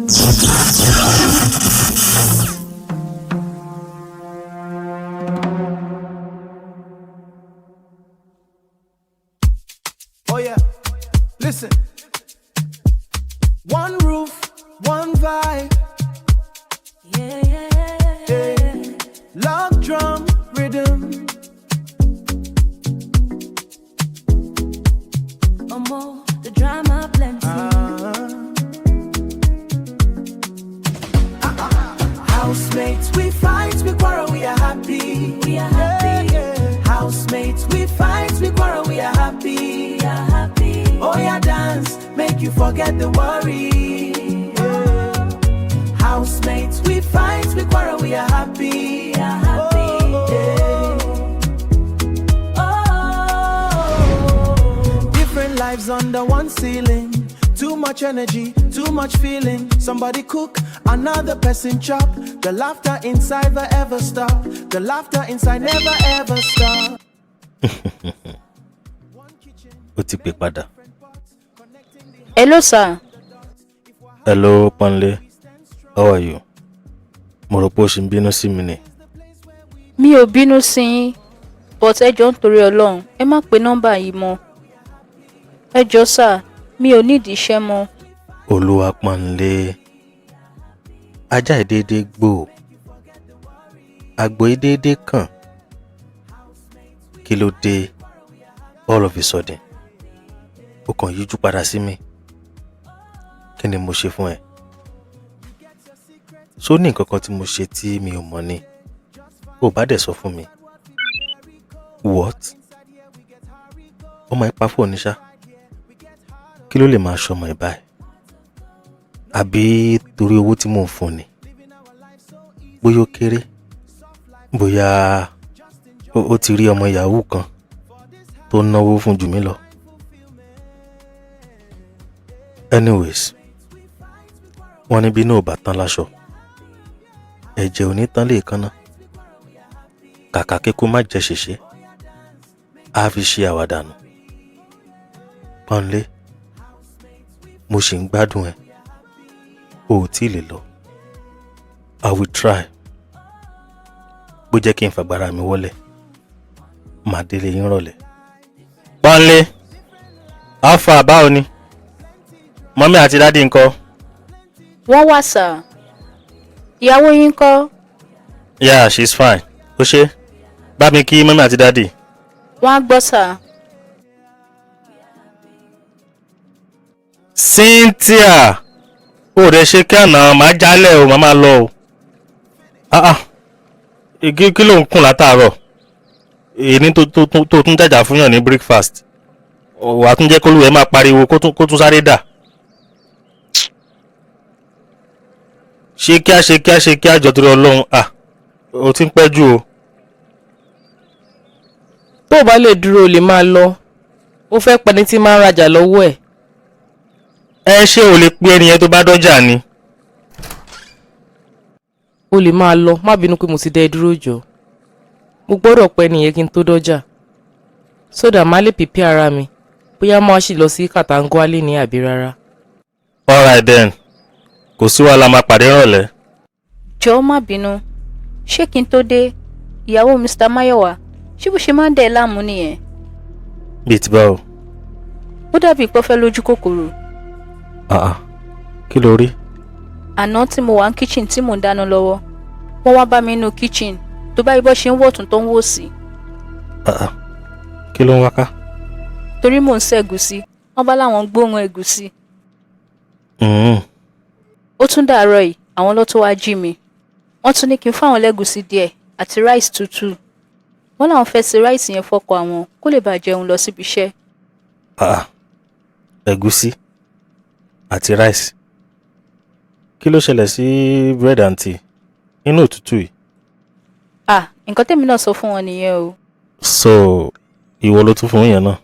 Oh yeah, listen. One roof, one vibe. Yeah. Log drum rhythm. Omo, the drama plenty. Housemates, we fight, we quarrel, we are happy. We are happy. Yeah. Housemates, we fight, we quarrel, we are happy. We are happy. Oh yeah, dance, make you forget the worry. Yeah. Housemates, we fight, we quarrel, we are happy. We are happy. Oh, yeah. Oh. Different lives under one ceiling. Too much energy, too much feeling. Somebody cook, another person chop. The laughter inside never ever stop. The laughter inside never ever stop. Ó ti pè padà. Hello, sir. Hello, Pọ́nlé, how are you? Mo rò pé o ṣì ń bínú sí mi ni. Mi ò bínú sí yín, but ẹ jọ̀ọ́, nítorí Ọlọ́run, ẹ má pe nọ́mbà yìí mọ́. Ẹ jọ̀ọ́ sir, mi ò nídìí iṣẹ́ mọ́. Olúwa Pọ́nlé, ajá ìdédé gbò, àgbò ìdédé kàn. Kí ló dé all of a sudden? O kàn yíjú padà sí mi. Kí ni mo ṣe fún ẹ? Ṣó ní nǹkan kan tí mo ṣe tí mi ò mọ̀ ni? Ò bá dẹ̀ sọ fún mi. What? Ọmọ ẹ pa fóònù ṣá. Kí ló lè máa ṣọmọ ẹ báyìí? Àbí torí owó tí mò ń fún ni? Bóyá ó kéré, bóyá ó ti rí ọmọ yahoo kan tó ń náwó fún jù mí lọ. Anyways, wọ́n ní bí náà ò bá tán láṣọ, ẹ̀jẹ̀ ò ní tán léèkánná. Kàkà kíkú má jẹ́ ṣèṣe, á fi ṣe àwàdànù. Pọ́nlé, mo ṣì ń gbádùn ẹ. O ò tí ì lè lọ. I will try. Bó jẹ́ kí n fàgbára mi wọlé, màá délé yín rọ̀lẹ́. Pọ́nlé, alpha, báwo ni? Mummy àti daddy ńkọ́? Wọ́n wà, sir. Ìyàwó yín ńkọ́? Yeah, she's fine. Ó ṣe, bá mi kí mummy àti daddy. Wọ́n á gbọ́, sir. Cynthia, ó rẹ ṣe kí àná máa jálẹ̀ o, máa máa lọ o. Ah ah, kí ló ń kùn látàárọ̀? Èyí tó tún jàjà fún yàn ní breakfast, wà á tún jẹ́ kólúwẹ̀ máa pariwo kó tún sáré dà. Ṣe kíá, ṣe kíá, ṣe kíá, jọ, torí Ọlọ́run. Ah, o ti ń pẹ́ jù o. Tó o bá lè dúró, o lè máa lọ. Ó fẹ́ pẹni tí máa ń rajà lọ́wọ́ ẹ̀. Ẹ ṣé, o lè pe ẹnìyẹn tó bá dọ́jà ni? O lè máa lọ. Má bínú pé mo ti dẹ́ ẹ dúró. Jọ, mo gbọ́dọ̀ pẹ́ nìyẹn kí n tó dọ́jà sódà má lè pèpè ara mi, bóyá máa ṣì lọ sí Kàtàngóálé ní àbí rárá. Alright then, kò sí wàhálà, máa pàdé rọ̀lẹ́. Jọ̀ọ́, má bínú. Ṣé kí n tó dé, ìyàwó Mr. Mayowa, ṣé bó ṣe máa ń dẹ̀ ẹ́ láàmú nìyẹn? Bíi ti báwo? Ó dàbí pé ó fẹ́ lójú kòkòrò. Ah ah, kí ló rí? Àná tí mo wà ní kitchen tí mò ń dáná lọ́wọ́, wọ́n wá bá mi nínú kitchen. Tó bá ibọ́ ṣe ń wọ̀tún tó ń wò sí. Ah ah, kí ló ń wá ká? Torí mò ń ṣẹ̀gúsí, wọ́n bá láwọn gbóòórùn ẹ̀gúsí. Ó tún dàárọ̀ yìí, àwọn ló tó wá jí mi. Wọ́n tún ní kí n fáwọn lẹ́gúsí díẹ̀ àti rice tútù. Wọ́n láwọn fẹ́ ṣe rice yẹn fọ́kọ àwọn kó lè bàa jẹun lọ síbi iṣẹ́. Ah ah, ẹ̀gúsí àti rice? Kí ló ṣẹlẹ̀ sí bread and tea nínú òtútù yìí? Ah, nǹkan tèmi náà sọ fún wọn nìyẹn o. So ìwọ ló tún fún yẹn náà?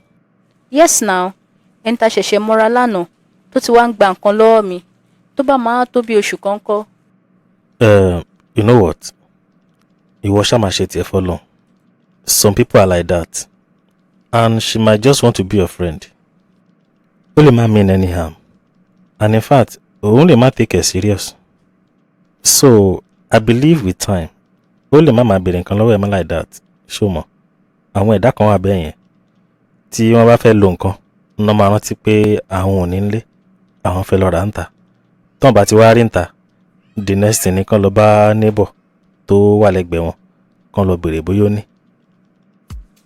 Yes now, ẹni tá a ṣẹ̀ṣẹ̀ mọ́ra lánàá tó ti wá ń gba nǹkan lọ́wọ́ mi, tó bá máa tó bí oṣù kan kọ́? You know what, ìwọ ṣá máa ṣe tiẹ̀ fọlọ́. Some people are like that, and she might just want to be your friend. Ó lè má mean any harm, and in fact Òun lè má take it serious. So I believe with time, ó lè má máa béèrè nǹkan lọ́wọ́ ẹ̀ mọ́ like that. Ṣó mọ̀? Àwọn ẹ̀dá kan wà bẹ́ẹ̀ yẹn tí wọ́n bá fẹ́ lo nǹkan, wọ́n máa rántí pé àwọn ò ní nílé, àwọn fẹ́ lọ rà ń tà. Tọ́n bá ti wá rí ń tà, the next thing ni kán lọ bá neighbor tó wà lẹ́gbẹ̀ẹ́ wọn, kán lọ béèrè bóyá ó ní.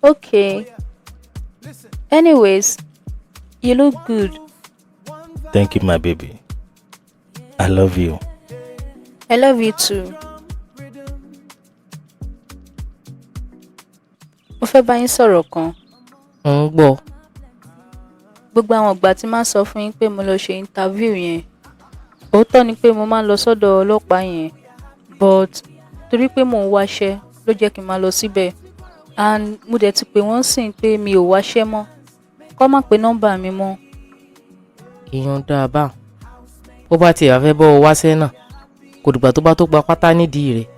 Okay. Anyways, you look good. Thank you, my baby. I love you. I love you too. Mo fẹ́ bá yín sọ̀rọ̀ kan. Ń gbọ́. Gbogbo àwọn ìgbà tí máa ń sọ fún yín pé mo lọ ṣe interview yẹn. Òótọ́ ni pé mo máa ń lọ sọ́dọ̀ ọlọ́pàá yẹn, but torí pé mò ń wáṣẹ́ ló jẹ́ kí n máa lọ síbẹ̀. And mo dẹ̀ ti pè wọ́n sìn pé mi ò wáṣẹ́ mọ́. Kọ́ má pe nọ́mbà mi mọ́. Èèyàn dáa báwọn. Bó bá tiẹ̀ wá fẹ́ bọ́ ọ wáṣẹ́ náà, kò dìgbà tó bá tó gba pátá nídìí rẹ̀.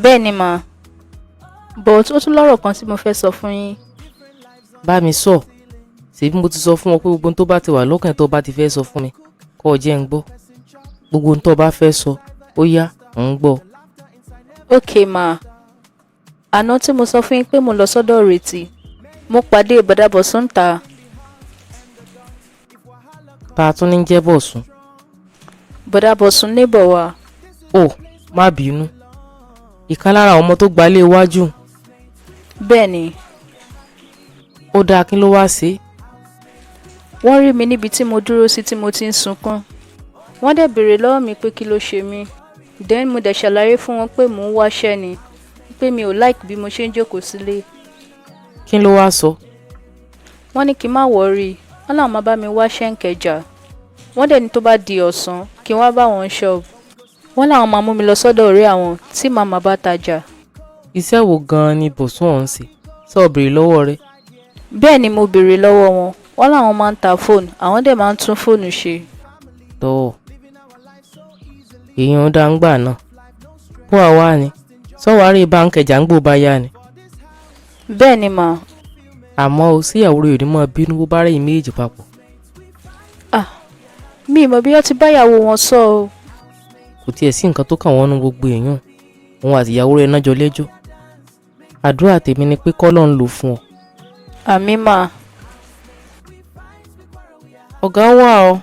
Bẹ́ẹ̀ ni mà. But ó tún lọ́rọ̀ kan tí mo fẹ́ sọ fún yín. Bá mi sọ, ṣèbí mo ti sọ fún ọ pé gbogbo ohun tó bá ti wà lọ́kàn tó bá ti fẹ́ sọ fún mi, kó o jẹ́ ń gbọ́. Gbogbo ohun tó bá fẹ́ sọ, ó yá, ń gbọ́. Okay ma. Àná tí mo sọ fún yín pé mo lọ sọ́dọ̀ Ìrètí, mo pàdé Bọ̀dá Bọ̀sún ńta. Ta tún ní jẹ́ Bọ̀sún? Bọ̀dá Bọ̀sún neighbor wa. Ò, má bínú. Ìkan lára àwọn ọmọ tó gbalé iwájú. Bẹ́ẹ̀ ni. Ó dáa, kí ló wá ṣe? Wọ́n rí mi níbi tí mo dúró sí tí mo ti ń sunkún. Wọ́n dẹ̀ béèrè lọ́wọ́ mi pé kí ló ṣe mí. Then mo dẹ̀ ṣàlàyé fún wọn pé mò ń wáṣẹ́ ni, pé mi ò like bí mo ṣe ń jókòó sílé. Kí ló wá sọ? Wọ́n ní kí n má worry, wọ́n láwọn máa bá mi wáṣẹ́ n'Ìkẹjà. Wọ́n dẹ̀ ní tó bá di ọ̀sán kí n wá bá wọn ṣọ́ọ̀bù. Wọ́n láwọn máa mú mi lọ sọ́dọ̀ ọ̀rẹ́ àwọn tí màmá bá tajà. Iṣẹ́ wo gan-an ni Bọ̀sún ọ̀hún ṣe? Ṣé o béèrè lọ́wọ́ rẹ̀? Bẹ́ẹ̀ ni mo béèrè lọ́wọ́ wọn. Wọ́n láwọn máa ń ta fóònù, àwọn dẹ̀ máa ń tún fóònù ṣe. Tọ́ èèyàn dá ń gbà náà. Bó a wá ni, sọ́wárí báńkẹ̀jà ń gbò bá yá ni. Bẹ́ẹ̀ ni mà. Àmọ́ o síyàwó rẹ̀ ò ní máa bínú bó bá rẹ̀yìn méjì papọ̀. Ah, mi ì mọ̀ bí wọ́n ti bá ìyàwó wọn sọ o. Kò tiẹ̀ sí nǹkan tó kàn wọ́n nú gbogbo èèyàn. Òun àti ìyàwó rẹ̀ náà jọ lẹ́jọ́. Àdúrà tèmi ni pé k'Ọlọ́run lò fún ọ. Àmín mà. Ọ̀gá wà ọ́.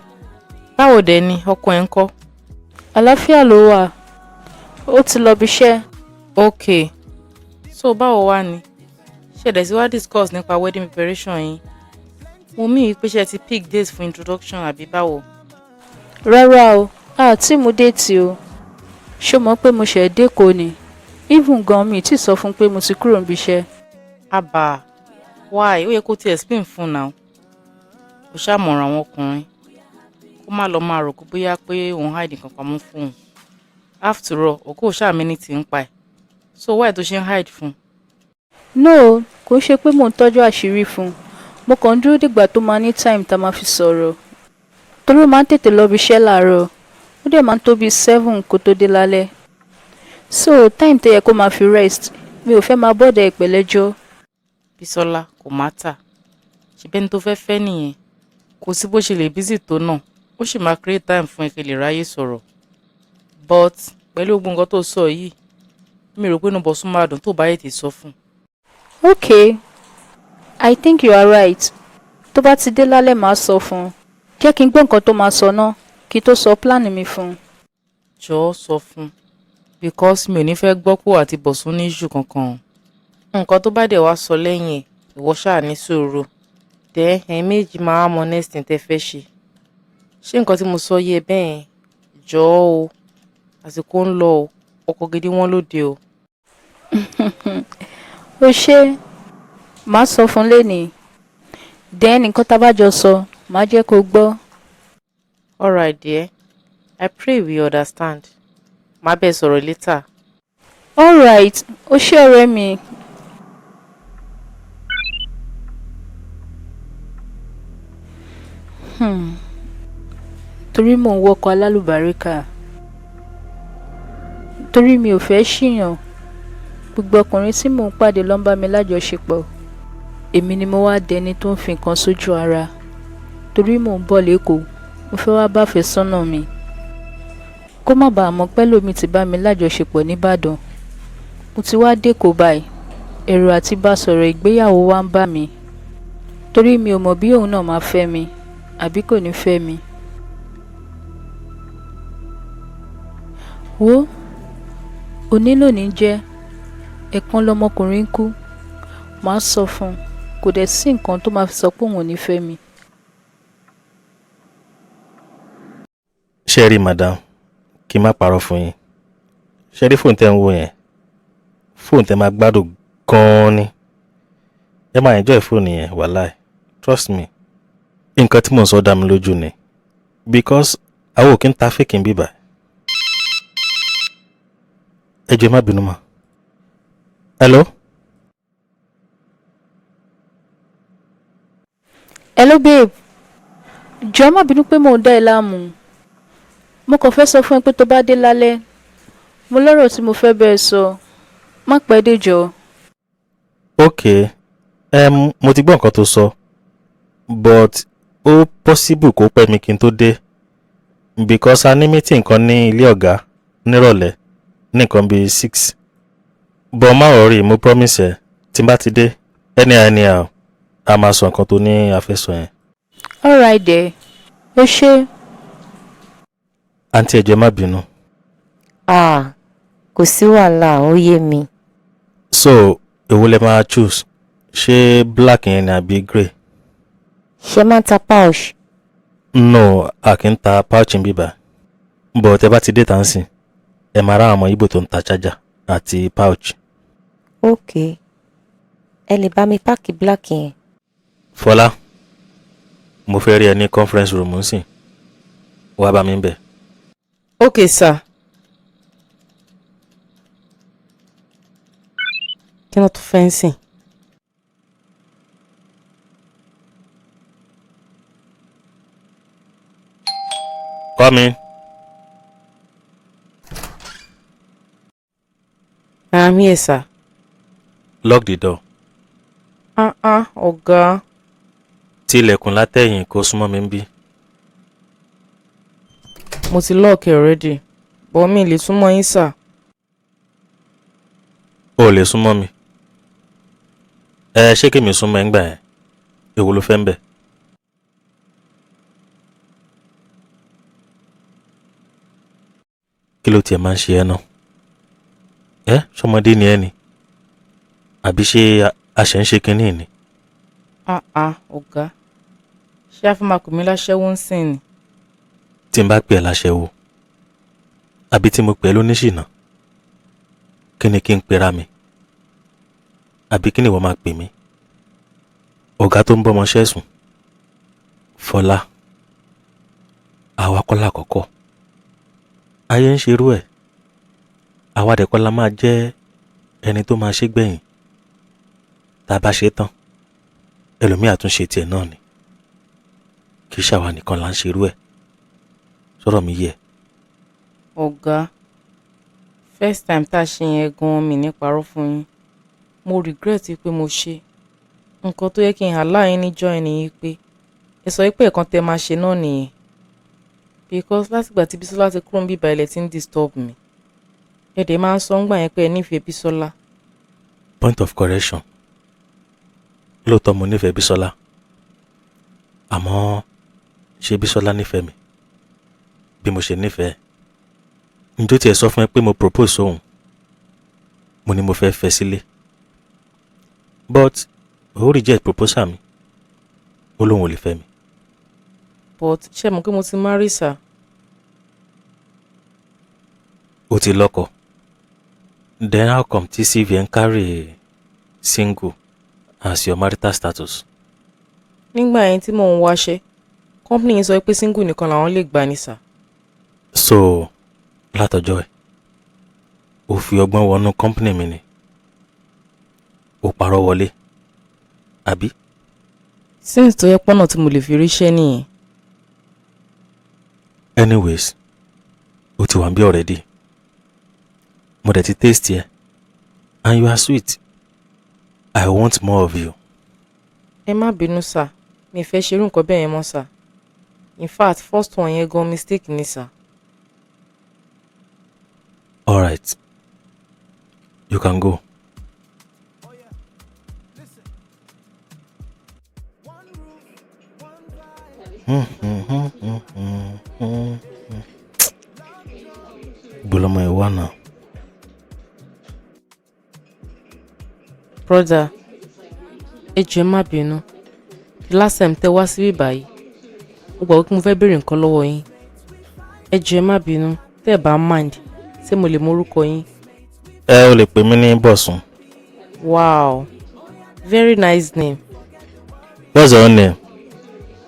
Báwo dẹ̀ ni ọkọ ẹ̀ ń kọ́? Àlàáfíà ló wà. Ó ti lọ ibi iṣẹ́. Okay. So báwo wá ni? Ṣé ẹ dẹ̀ ti wá discuss nípa wedding preparation yín? Mo mí pé ṣé ẹ ti pick dates fún introduction àbí báwo? Rárá o, a tí mú date o. Ṣé o mọ̀ pé mo ṣẹ̀ dé Èkó ni? Even gan mi tí sọ fún pé mo ti kúrò níbi iṣẹ́. Àbá, why? Ó yẹ kó ti explain fún now. Ó ṣàmọ̀ràn àwọn ọkùnrin. Kó má lọ máa rò kó bóyá pé òun hide nǹkan pamọ́ fún òun. After all, òkú ò ṣáà mí ti ń pa ẹ̀. So why tó ṣe ń hide fún? No, kò ṣe pé mò ń tọ́jú àṣírí fún un. Mo kàn ń dúró dìgbà tó máa ní time tá máa fi sọ̀rọ̀. Torí ó máa ń tètè lọ ibi iṣẹ́ láàárọ̀. Ó dẹ̀ máa ń tó bí 7 kó tó dé lálẹ́. So time tó yẹ kó máa fi rest, mi ò fẹ́ máa bother ẹ̀ pẹ̀lẹ́jọ́. Bísọ́lá, kò matter. Ṣebí ẹni tó fẹ́ fẹ́ nìyẹn. Kò sí bó ṣe lè busy tó náà. Ó sì máa create time fún ẹ kí lè ráyè sọ̀rọ̀. But pẹ̀lú gbogbo nǹkan tó sọ yìí, mi rò pé inú Bọ̀sún máa dùn tó bá tètè sọ fún un. Okay, I think you are right. Tó bá ti dé lálẹ́, màá sọ fún un. Jẹ́ kí n gbọ́ nǹkan tó máa sọ náà kí n tó sọ plan mi fún un. Jọ̀ọ́ sọ fún un. Because mi ò ní fẹ́ gbọ́ pé àti Bọ̀sún ní issue kankan. Nǹkan tó bá dẹ̀ wá sọ lẹ́yìn ẹ̀, ìwọ ṣáà ní sùúrù. Then ẹ̀yin méjì máa mọ next thing tẹ́ fẹ́ ṣe. Ṣé nǹkan tí mo sọ yé ẹ bẹ́ẹ̀ yẹn? Jọ̀ọ́ o, àsìkò ń lọ o, ọkọ gidi wọ́n lóde o. Ó ṣé, màá sọ fún un lénìí. Then nǹkan tá bá jọ sọ, màá jẹ́ kó gbọ́. Alright dear, I pray we understand. Màá bẹ̀ sọ̀rọ̀ later. Alright, ó ṣé ọ̀rẹ́ mi. Torí mò ń wọkọ̀ alálùbáríkà. Torí mi ò fẹ́ ṣìyàn. Gbogbo ọkùnrin tí mò ń pàdé ló ń bá mi lájọṣepọ̀. Èmi ni mo wá dẹni tó ń fi nǹkan sójú ara. Torí mò ń bọ̀ l'Ékòó, mo fẹ́ wá bá àfẹ́sọ́nà mi. Kó má bàa mọ̀ pé lómi ti bá mi lájọṣepọ̀ nìbàdàn. Mo ti wá dÉkòó báyìí, ẹ̀rù àti bá sọ̀rọ̀ ìgbéyàwó wa ń bà mí, torí mi ò mọ̀ bí òun náà máa fẹ́ mi àbí kò ní fẹ́ mi. Wo, òní lónìí jẹ́, ẹ̀ẹ̀kan lọmọkùnrin ń kú. Màá sọ fún un, kò dẹ̀ sí nǹkan tó máa fi sọ pé òun ò ní fẹ́ mi. Ṣé ẹ rí, madam, kí n má parọ́ fún yín. Ṣé ẹ rí fóònù tẹ́ ń wò yẹn? Fóònù tẹ́ máa gbádùn gan-an ni. Ẹ máa enjoy fóònù yẹn, wàláì. Trust me. Nǹkan tí mò ń sọ dá mi lójú ni. Because àwọn ò kí ń ta fake ń bíbà. Ẹ jọ̀ọ́, ẹ má bínú mà. Hello? Hello babe, jọ̀ọ́ má bínú pé mò ń dá ẹ láàmú. Mo kàn fẹ́ sọ fún ẹ pé tó bá dé lálẹ́, mo lọ́rọ̀ tí mo fẹ́ bẹ́ẹ̀ sọ. Má pẹ́ dé jọ̀ọ́. Okay. Mo ti gbọ́ nǹkan tó sọ, but ó possible kó pẹ́ mi kí n tó dé because a ní meeting kan ní ilé ọ̀gá nírọ̀lẹ́ ní nǹkan bíi 6. But má worry, mo promise ẹ, tí n bá ti dé, anyhow anyhow, a máa sọ nǹkan tó ní a fẹ́ sọ yẹn. Alright there. Ó ṣé. Àǹtí, ẹ jọ̀ọ́ ẹ má bínú. Ah, kò sí wàhálà, ó yé mi. So, èwo lẹ máa choose? Ṣé black yẹn ni àbí grey? Ṣé máa ń ta pouch? No, a kì í ta pouch ń bíbà. But ẹ bá ti dé tán sí, ẹ máa rá àwọn ọmọ Ìgbò tó ń ta charger àti pouch. Ok, ẹ lè bá mi pack black yẹn. Fọlá, mo fẹ́ rí ẹ ní conference room nsìn. Wá bá mi ń bẹ̀. Ok sir. Kí ló tún fẹ́ ń sìn? Come in. I'm here, sir. Lock the door. Ah ah, ọ̀gá. Tí ilẹ̀kùn látẹ̀yìn, kó súnmọ́ mi ń bí. Mo ti lock ẹ̀ already, but mi lè súnmọ́ yín, sir. O ò lè súnmọ́ mi. Ẹ ṣé kí mi súnmọ́ ẹ ń gbà yẹn? Èwo ló fẹ́ ń bẹ̀? Kí ló tiẹ̀ máa ń ṣe ẹ́ náà? Ẹ́ ṣọmọdé ni ẹ́ ni? Àbí ṣé àṣẹ ń ṣe kínní ni? Ah ah, ọ̀gá. Ṣé a fi máa pè mí láṣẹ́wó ń sìn ni? Tí n bá pè ẹ́ láṣẹ́wó, àbí tí mo pè ẹ́ lóníṣìnà, kí ni kí n pera mi? Àbí kí ni ìwọ máa pè mí? Ọ̀gá tó ń bọ́mọṣẹ́ sùn. Fọlá, àwa kọ́ lákọ̀ọ́kọ́. Ayé ń ṣerú ẹ̀. Àwa dẹ̀ kọ́ la máa jẹ́ ẹni tó máa ṣe gbẹ̀yìn. Tá a bá ṣe tán, ẹlòmíì á tún ṣe tiẹ̀ náà ni. Kì í ṣàwa nìkan là ń ṣerú ẹ̀. Sọ̀rọ̀ mi yé ẹ. Ọ̀gá, first time tá a ṣe yẹn gan-an, mi ní parọ́ fún yín. Mo regret pé mo ṣe. Nǹkan tó yẹ kí n allow yín níjọ́ yẹn nìyí pé ẹ sọ pé ẹ̀kan tẹ máa ṣe náà nìyẹn. Because látìgbà tí Bísọ́lá ti kúrò níbí ilẹ̀ tí ń disturb mi. Ẹ dẹ̀ máa ń sọ ńgbà yẹn pé ẹ nífẹ̀ẹ́ Bísọ́lá. Point of correction. Lóòótọ́ mo nífẹ̀ẹ́ Bísọ́lá. Àmọ́ ṣé Bísọ́lá nífẹ̀ẹ́ mi bí mo ṣe nífẹ̀ẹ́? Njó tiẹ̀ sọ fún ẹ pé mo propose sóhun? Mo ní mo fẹ́ fẹ́ sílé. But ó reject proposal mi. Ó lóun ò lè fẹ́ mi. But ṣé mo pé mo ti marry, sir? Ó ti lọ́kọ. Then how come tí CV ẹ ń carry single as your marital status? Nígbà yẹn tí mò ń wáṣẹ́, company yẹn sọ pé single nìkan làwọn lè gbà ní, sir. So látọjọ́ ẹ̀, ó fi ọgbọ́n wọnú company mi ni. Ó parọ́ wọlé. Àbí? Since tó yẹ pọ́nà tí mo lè fi ríṣẹ́ nìyẹn. Anyways, ó ti wà ń bí already. Mo dẹ̀ ti taste ẹ. And you are sweet. I want more of you. Ẹ má bínú, sir. Mi ì fẹ́ ṣerú nǹkan bẹ́ẹ̀ yẹn mọ́, sir. In fact, first one yẹn gan mistake ni, sir. All right. You can go. Gbọ́lọ́mọ ẹ̀ wà náà. Brother, ẹ jọ̀ọ́, ẹ má bínú. The last time tẹ wá síbí báyìí, mo gbà wípé mo fẹ́ béèrè nǹkan lọ́wọ́ yín. Ẹ jọ̀ọ́, ẹ má bínú. Tẹ́ ẹ bá mind, ṣé mo lè mọ orúkọ yín? Ẹ o lè pè mí ní Bọ̀sùn. Wow, very nice name. What's your own name?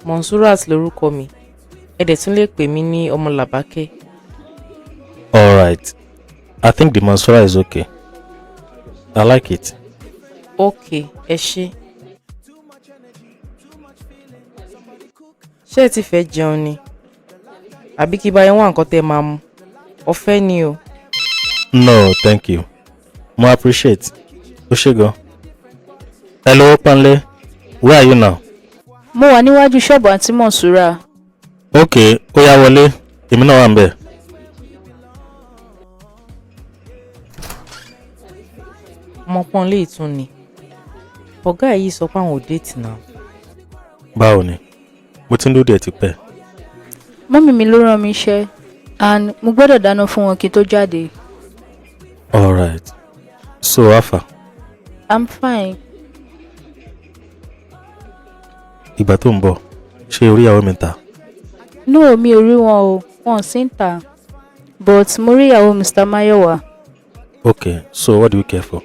Monsurat lorúkọ mi. Ẹ dẹ̀ tún lè pè mí ní ọmọ Làbákẹ́. All right. I think the Mansura is okay. I like it. Ok, ẹ ṣé. Ṣé ẹ ti fẹ́ jẹun ni? Àbí kí bá yín wá nǹkan tẹ́ máa mu? Ọ̀fẹ́ ni o. No, thank you. Mo appreciate. Ó ṣé gan. Hello, Panle. Where are you now? Mo wà níwájú ṣọ́ọ̀bù àǹtí Mọ̀súrà. Okay, ó yá, wọlé. Èmi náà wà ń bẹ̀. Ọmọ pọ́nlé ìtún ni. Ọ̀gá yìí sọ pé àwọn ò date náà. Báwo ni? Mo ti ń dúró díẹ̀ tipẹ́. Mummy mi ló rán mi iṣẹ́ and mo gbọ́dọ̀ dáná fún wọn kí n tó jáde. All right. So, Afa, I'm fine. Ìgbà tó ń bọ̀, ṣé orí ìyàwó mi ta? No, mi ò rí wọn o, wọn ò sí ń tà. But mo rí ìyàwó Mr. Mayowa. Okay, so what do you care for?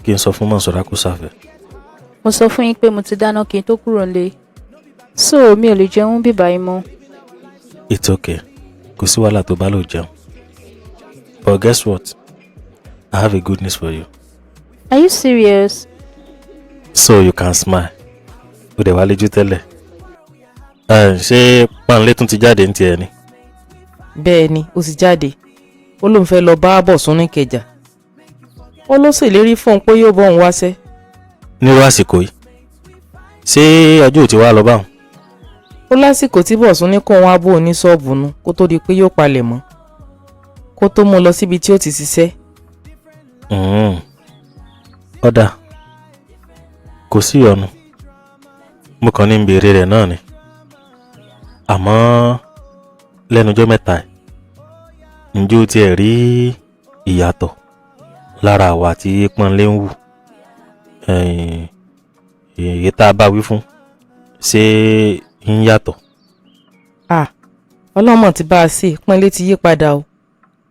Kí n sọ fún Mọ̀sọ́rá kó sáfẹ́. Mo sọ fún yín pé mo ti dáná kí n tó kúrò nílé. So mi ò lè jẹun bíbá yín mọ́. It's okay. Kò sí wàhálà tó bá lò jẹun. But guess what? I have a good news for you. Are you serious? So you can smile. Ó dẹ̀ wá léjú tẹ́lẹ̀. Ẹ ṣé Pọ́nlé tún ti jáde ní tiẹ̀ ni? Bẹ́ẹ̀ ni, ó ti jáde. Ó lóun fẹ́ lọ bá Bọ̀sún ní Ìkẹjà. Ó ló ṣèlérí fóun pé yóò bọ́ òun wáṣẹ́. Nírú àsìkò yìí. Ṣé ọjọ́ ò ti wá lọ báwọn? Ó lásìkò tí Bọ̀sún ní kóun wá bóun ní ṣọ́ọ̀bù nu kó tó di pé yóò palẹ̀ mọ́, kó tó mú un lọ síbi tí ó ti ṣiṣẹ́. Ọ̀dà, kò sí ìyọnu. Mo kàn ní ń béèrè rẹ̀ náà ni. Àmọ́ lẹ́nu ọjọ́ mẹ́ta yìí, ǹjẹ́ o tiẹ̀ rí ìyàtọ̀ lára àwa tí Pọ́nlé ń wù? Èyí tá a bá wí fún, ṣé ń yàtọ̀? Ah, ọlọ́mọ ti bá a sí. Pọ́nlé ti yí padà o.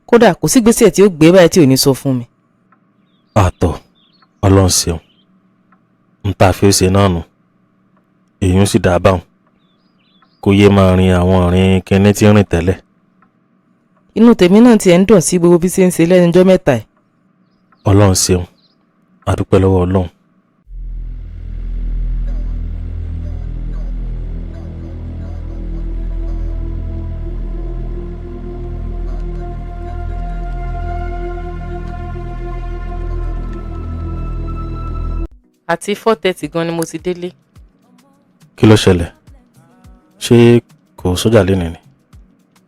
Kódà kò sí gbèsè tí ó gbé báyìí tí ò ní sọ fún mi. Àtọ̀, Ọlọ́run ṣeun. Ń tá a fi ṣe náà nù. Èyí ń sì dá a báwọn. Kó yé máa rin àwọn ìrìn kinní tí ń rìn tẹ́lẹ̀. Inú tèmi náà tiẹ̀ ń dùn sí gbogbo bí ṣe ń ṣe lẹ́nu ọjọ́ mẹ́ta yìí. Ọlọ́run ṣeun. A dúpẹ́ lọ́wọ́ Ọlọ́run. Àti 4:30 gan ni mo ti délé. Kí ló ṣẹlẹ̀? Ṣé kò sójà lénìí ni?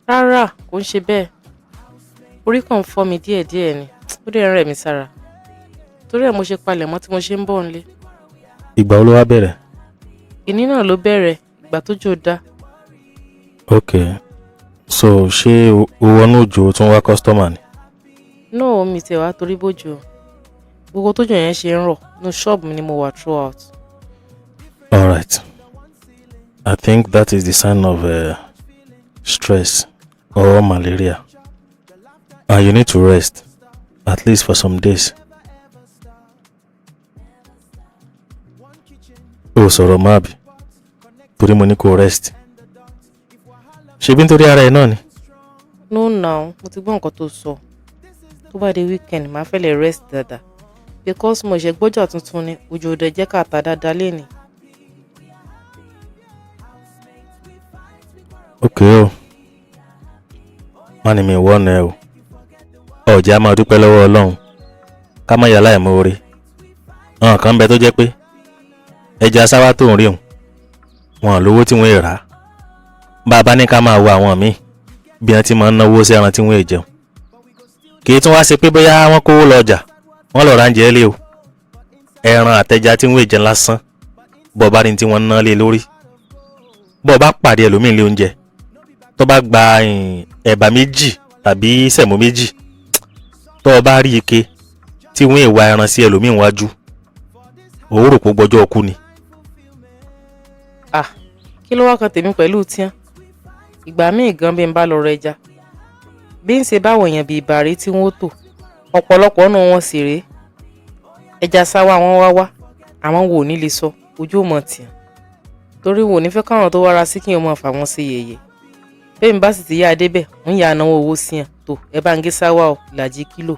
Rárá, kò ń ṣe bẹ́ẹ̀. Orí kàn ń fọ́ mi díẹ̀díẹ̀ ni, ó dẹ̀ ń rẹ̀ mí sára. Torí ẹ̀ mo ṣe palẹ̀mọ́ tí mo ṣe ń bọ̀ nílé. Ìgbà wo ló wá bẹ̀rẹ̀? Ìní náà ló bẹ̀rẹ̀, ìgbà tójò dá. Ok, so ṣé o wọnú òjò tún wá customer ni? No, mi tiẹ̀ wá torí bójú o. Gbogbo tójò yẹn ṣe ń rọ̀, inú ṣọ́ọ̀bù mi ni mo wà throughout. Alright. I think that is the sign of stress or malaria. And you need to rest, at least for some days. O sọ̀rọ̀ mọ́ àbí? Torí mo ní kó rest. Ṣebí nítorí ara ẹ náà ni? No now, mo ti gbọ́ nǹkan tó sọ. Tó bá di weekend, màá fẹ́ lè rest dáadáa. Because mo ṣe gbọ́jà tuntun ni, òjò ò dẹ̀ jẹ́ ká tà dáadáa lénìí. Ok o. Má ní mi wọ́n ẹ o. Ọ̀jẹ̀ á máa dúpẹ́ lọ́wọ́ Ọlọ́run. Ká má yà láìmoore. Àwọn kan ń bẹ tó jẹ́ pé ẹja sáwá tó ń rí òun. Wọn lówó tí wọ́n rà á. Bá a bá ní ká máa wo àwọn míì bí wọ́n ti máa ń náwó sí ẹran tí wọ́n jẹun. Kì í tún wá ṣe pé bóyá wọ́n kówó lọ ọjà, wọ́n lọ ra oúnjẹ lé o. Ẹran àtẹja tí wọ́n jẹ lásán, bọ́ bá ní tí wọ́n ná lé lórí. Bọ́ bá pàdé ẹlòmíì lé oúnjẹ, tó bá gba ẹ̀bà 2 tàbí sẹ̀mó 2, tó o bá rí ike tí wọ́n ìwà ẹran sí ẹlòmíì wájú, òwúrò kó gbọ́jọ́ ọkú ni. Ah, kí ló wá kan tèmi pẹ̀lú tíán? Ìgbà míì gan bí n bá lọ rẹja, bí n ṣe báwọn èèyàn bíi ìbàrí tí wọ́n tò, ọ̀pọ̀lọpọ̀ nù wọn sì rèé. Ẹja sáwá wọn wá wá, àwọn wo ò ní lè sọ, ojú ò mọ̀ tìyàn. Torí wo ò ní fẹ́ káwọn tó wá ra sí kí wọ́n máa fà wọ́n sí yẹ̀yẹ̀. Bẹ́ẹ̀ mi bá sì ti yá a débẹ̀, ń yà náwó owó sí yàn tó ẹ bá ń gé sáwá o, ìlàjì kílò.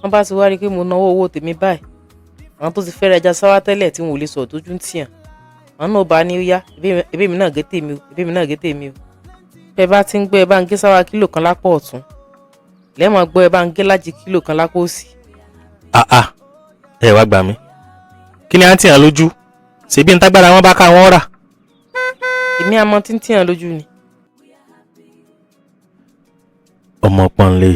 Wọ́n bá ti wá rí i pé mo náwó owó tèmi báyìí, àwọn tó ti fẹ́ ra ẹja sáwá tẹ́lẹ̀ tí wọn ò lè sọ̀rọ̀ tójú ń tìyàn, àwọn náà bá ní ó yá, ebí mi náà gé tèmi o, ebí mi náà gé tèmi o. Bẹ́ẹ̀ bá ti ń gbọ́ ẹ bá ń gé sáwá kílò kan lápò ọ̀tún, lẹ́ẹ̀mọ̀ gbọ́ ẹ bá ń gé lájì kílò kan lápò òsì. Àà, ẹ wá gbà mí. Kí ni à ń tìyàn lójú? Ṣèbí ń tágbára wọn bá ká wọn rà. Èmi àmọ́ tí ń tìyàn lójú ni. Ọmọ pọ́nlé,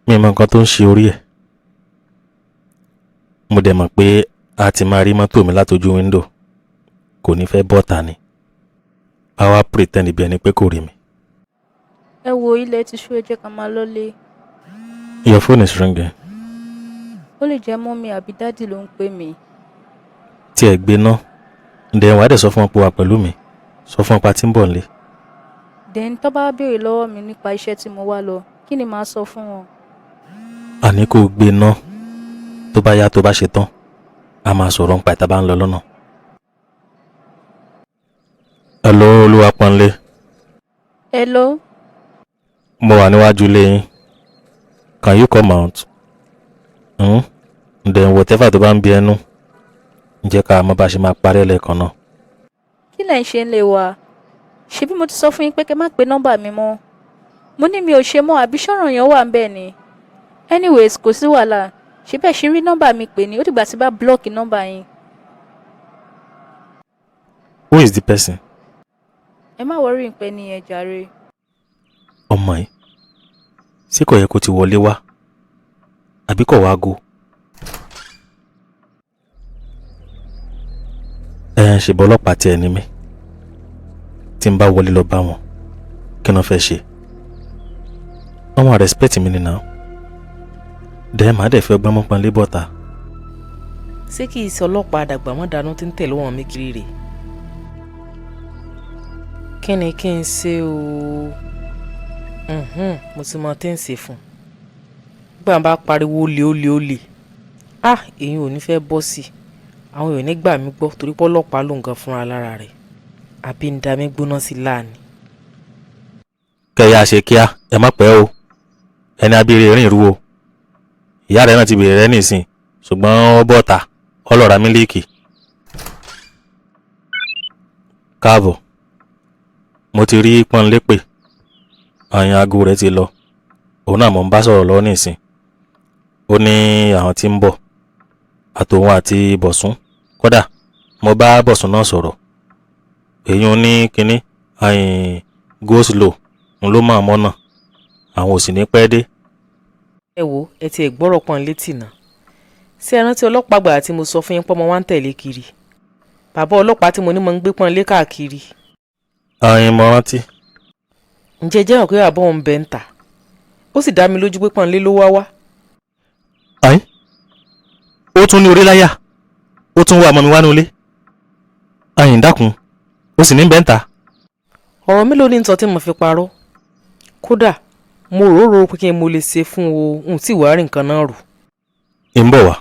mi mọ nǹkan tó ń ṣe orí ẹ̀. Mo dẹ̀ mọ̀ pé a ti máa rí mọ́tò mi látojú wíńdò, kò ní fẹ́ bọ́ta ni. A wá pretend bí ẹni pé kò rí mi. Ẹ wo, ilẹ̀ ti ṣú, ẹ jẹ́ ká máa lọ́lé. Your phone is ringing. Ó lè jẹ́ mọ́mí àbí dádì ló ń pè mí. Tí ẹ gbé ná, ǹdẹ̀ wàá dẹ̀ sọ fún ọ pé wà pẹ̀lú mi, sọ fún ọ pa tí ń bọ̀ nílé. Then tó bá béèrè lọ́wọ́ mi nípa iṣẹ́ tí mo wá lọ, kí ni màá sọ fún wọn? Àní kò gbé ná, tó bá yá tó bá ṣe tán, a máa sọ̀rọ̀ nípa ìta bá ń lọ lọ́nà. Hello, Olúwapọ̀nlé. Hello. Mo wà níwájú ilé yín. Can you come out? Hmm? Then whatever tó bá ń bí ẹnu, ǹjẹ́ ká mọ bá ṣe máa parí ẹ̀ lẹ́ẹ̀kan náà. Kí lẹ̀ ń ṣe ń lé wa? Ṣebí mo ti sọ fún yín pé kẹ́ má pe nọ́mbà mi mọ́. Mo ní mi ò ṣe mọ́, àbí ṣọ̀ràn yẹn wà ń bẹ̀ ni. Anyways, kò sí wàhálà. Ṣé bẹ́ẹ̀ ṣe rí nọ́mbà mi pè ní? Ó dìgbà tí bá block nọ́mbà yín. Who is the person? Ẹ má worry pé ní ẹ jàre. Ọmọ yìí, ṣé kò yẹ kó ti wọlé wá? Àbí kò wá go? Ẹ ṣèbọ̀ ọlọ́pàá tiẹ̀ ní mí. Tí n bá wọlé lọ bá wọn, kí ni wọ́n fẹ́ ṣe? Wọ́n máa respect mi nìyà. Dẹ́ màá dẹ̀ fẹ́ ọgbọ́n mọ́pọ́n lé bọ́ta. Ṣé kì í ṣe ọlọ́pàá àdàgbà mọ́ dànù tí ń tẹ̀lé wọn mi kiri rè? Kí ni kí n ṣe o? Mo ti mọ tí ń ṣe fún un. Gbà bá pariwo olè olè olè. Ah, èyí ò ní fẹ́ bọ́ sí i. Àwọn èèyàn ní gbà mí gbọ́ torí pé ọlọ́pàá ló ń gan fúnra lára rẹ̀. Àbí ń da mí gbóná sí láàní. Kẹ̀yà ṣe kíá, ẹ má pẹ́ o. Ẹni abíire rìn rú o. Ìyá rẹ̀ náà ti bèrè rẹ̀ nísìn, ṣùgbọ́n ó bọ́ta, ó lọ ra mílíìkì. Káàbọ̀, mo ti rí Pọ́nlé pè, àyàn aago rẹ̀ ti lọ. Òun náà mò ń bá sọ̀rọ̀ lọ́wọ́ nísìn. Ó ní àwọn tí ń bọ̀, àtòun àti Bọ̀sún. Kódà mo bá Bọ̀sún náà sọ̀rọ̀. Èyí ń ní kinní, àyìn go slow, ń ló máa mọ́nà. Àwọn ò sì ní pẹ́ dé. Ẹ wo, ẹ ti ẹ̀ gbọ́rọ̀ pọ́n létí náà. Ṣé ẹ rántí ọlọ́pàá àgbà tí mo sọ fún yín pé ọmọ wa ń tẹ̀lé kiri? Bàbá ọlọ́pàá tí mo ní mo ń gbé pọ́n lé káàkiri. Àyìn mo rántí. Ǹjẹ́ ẹ jẹ́ mọ̀ pé bàbá òun bẹ ń tà? Ó sì dá mi lójú pé pọ́n lé ló wá wá. Àyìn, ó tún ní orí láyà, ó tún wá ọmọ mi wá ní ilé. Àyìn dákun, ó sì ní bẹ́ẹ̀ ń tà. Ọ̀rọ̀ mélòó ni ń sọ tí mo fi parọ́? Kódà mo rò ó rò pé kí n mo lè ṣe fún o, n tí wàá rí nǹkan náà rò. Ń bọ̀ wá.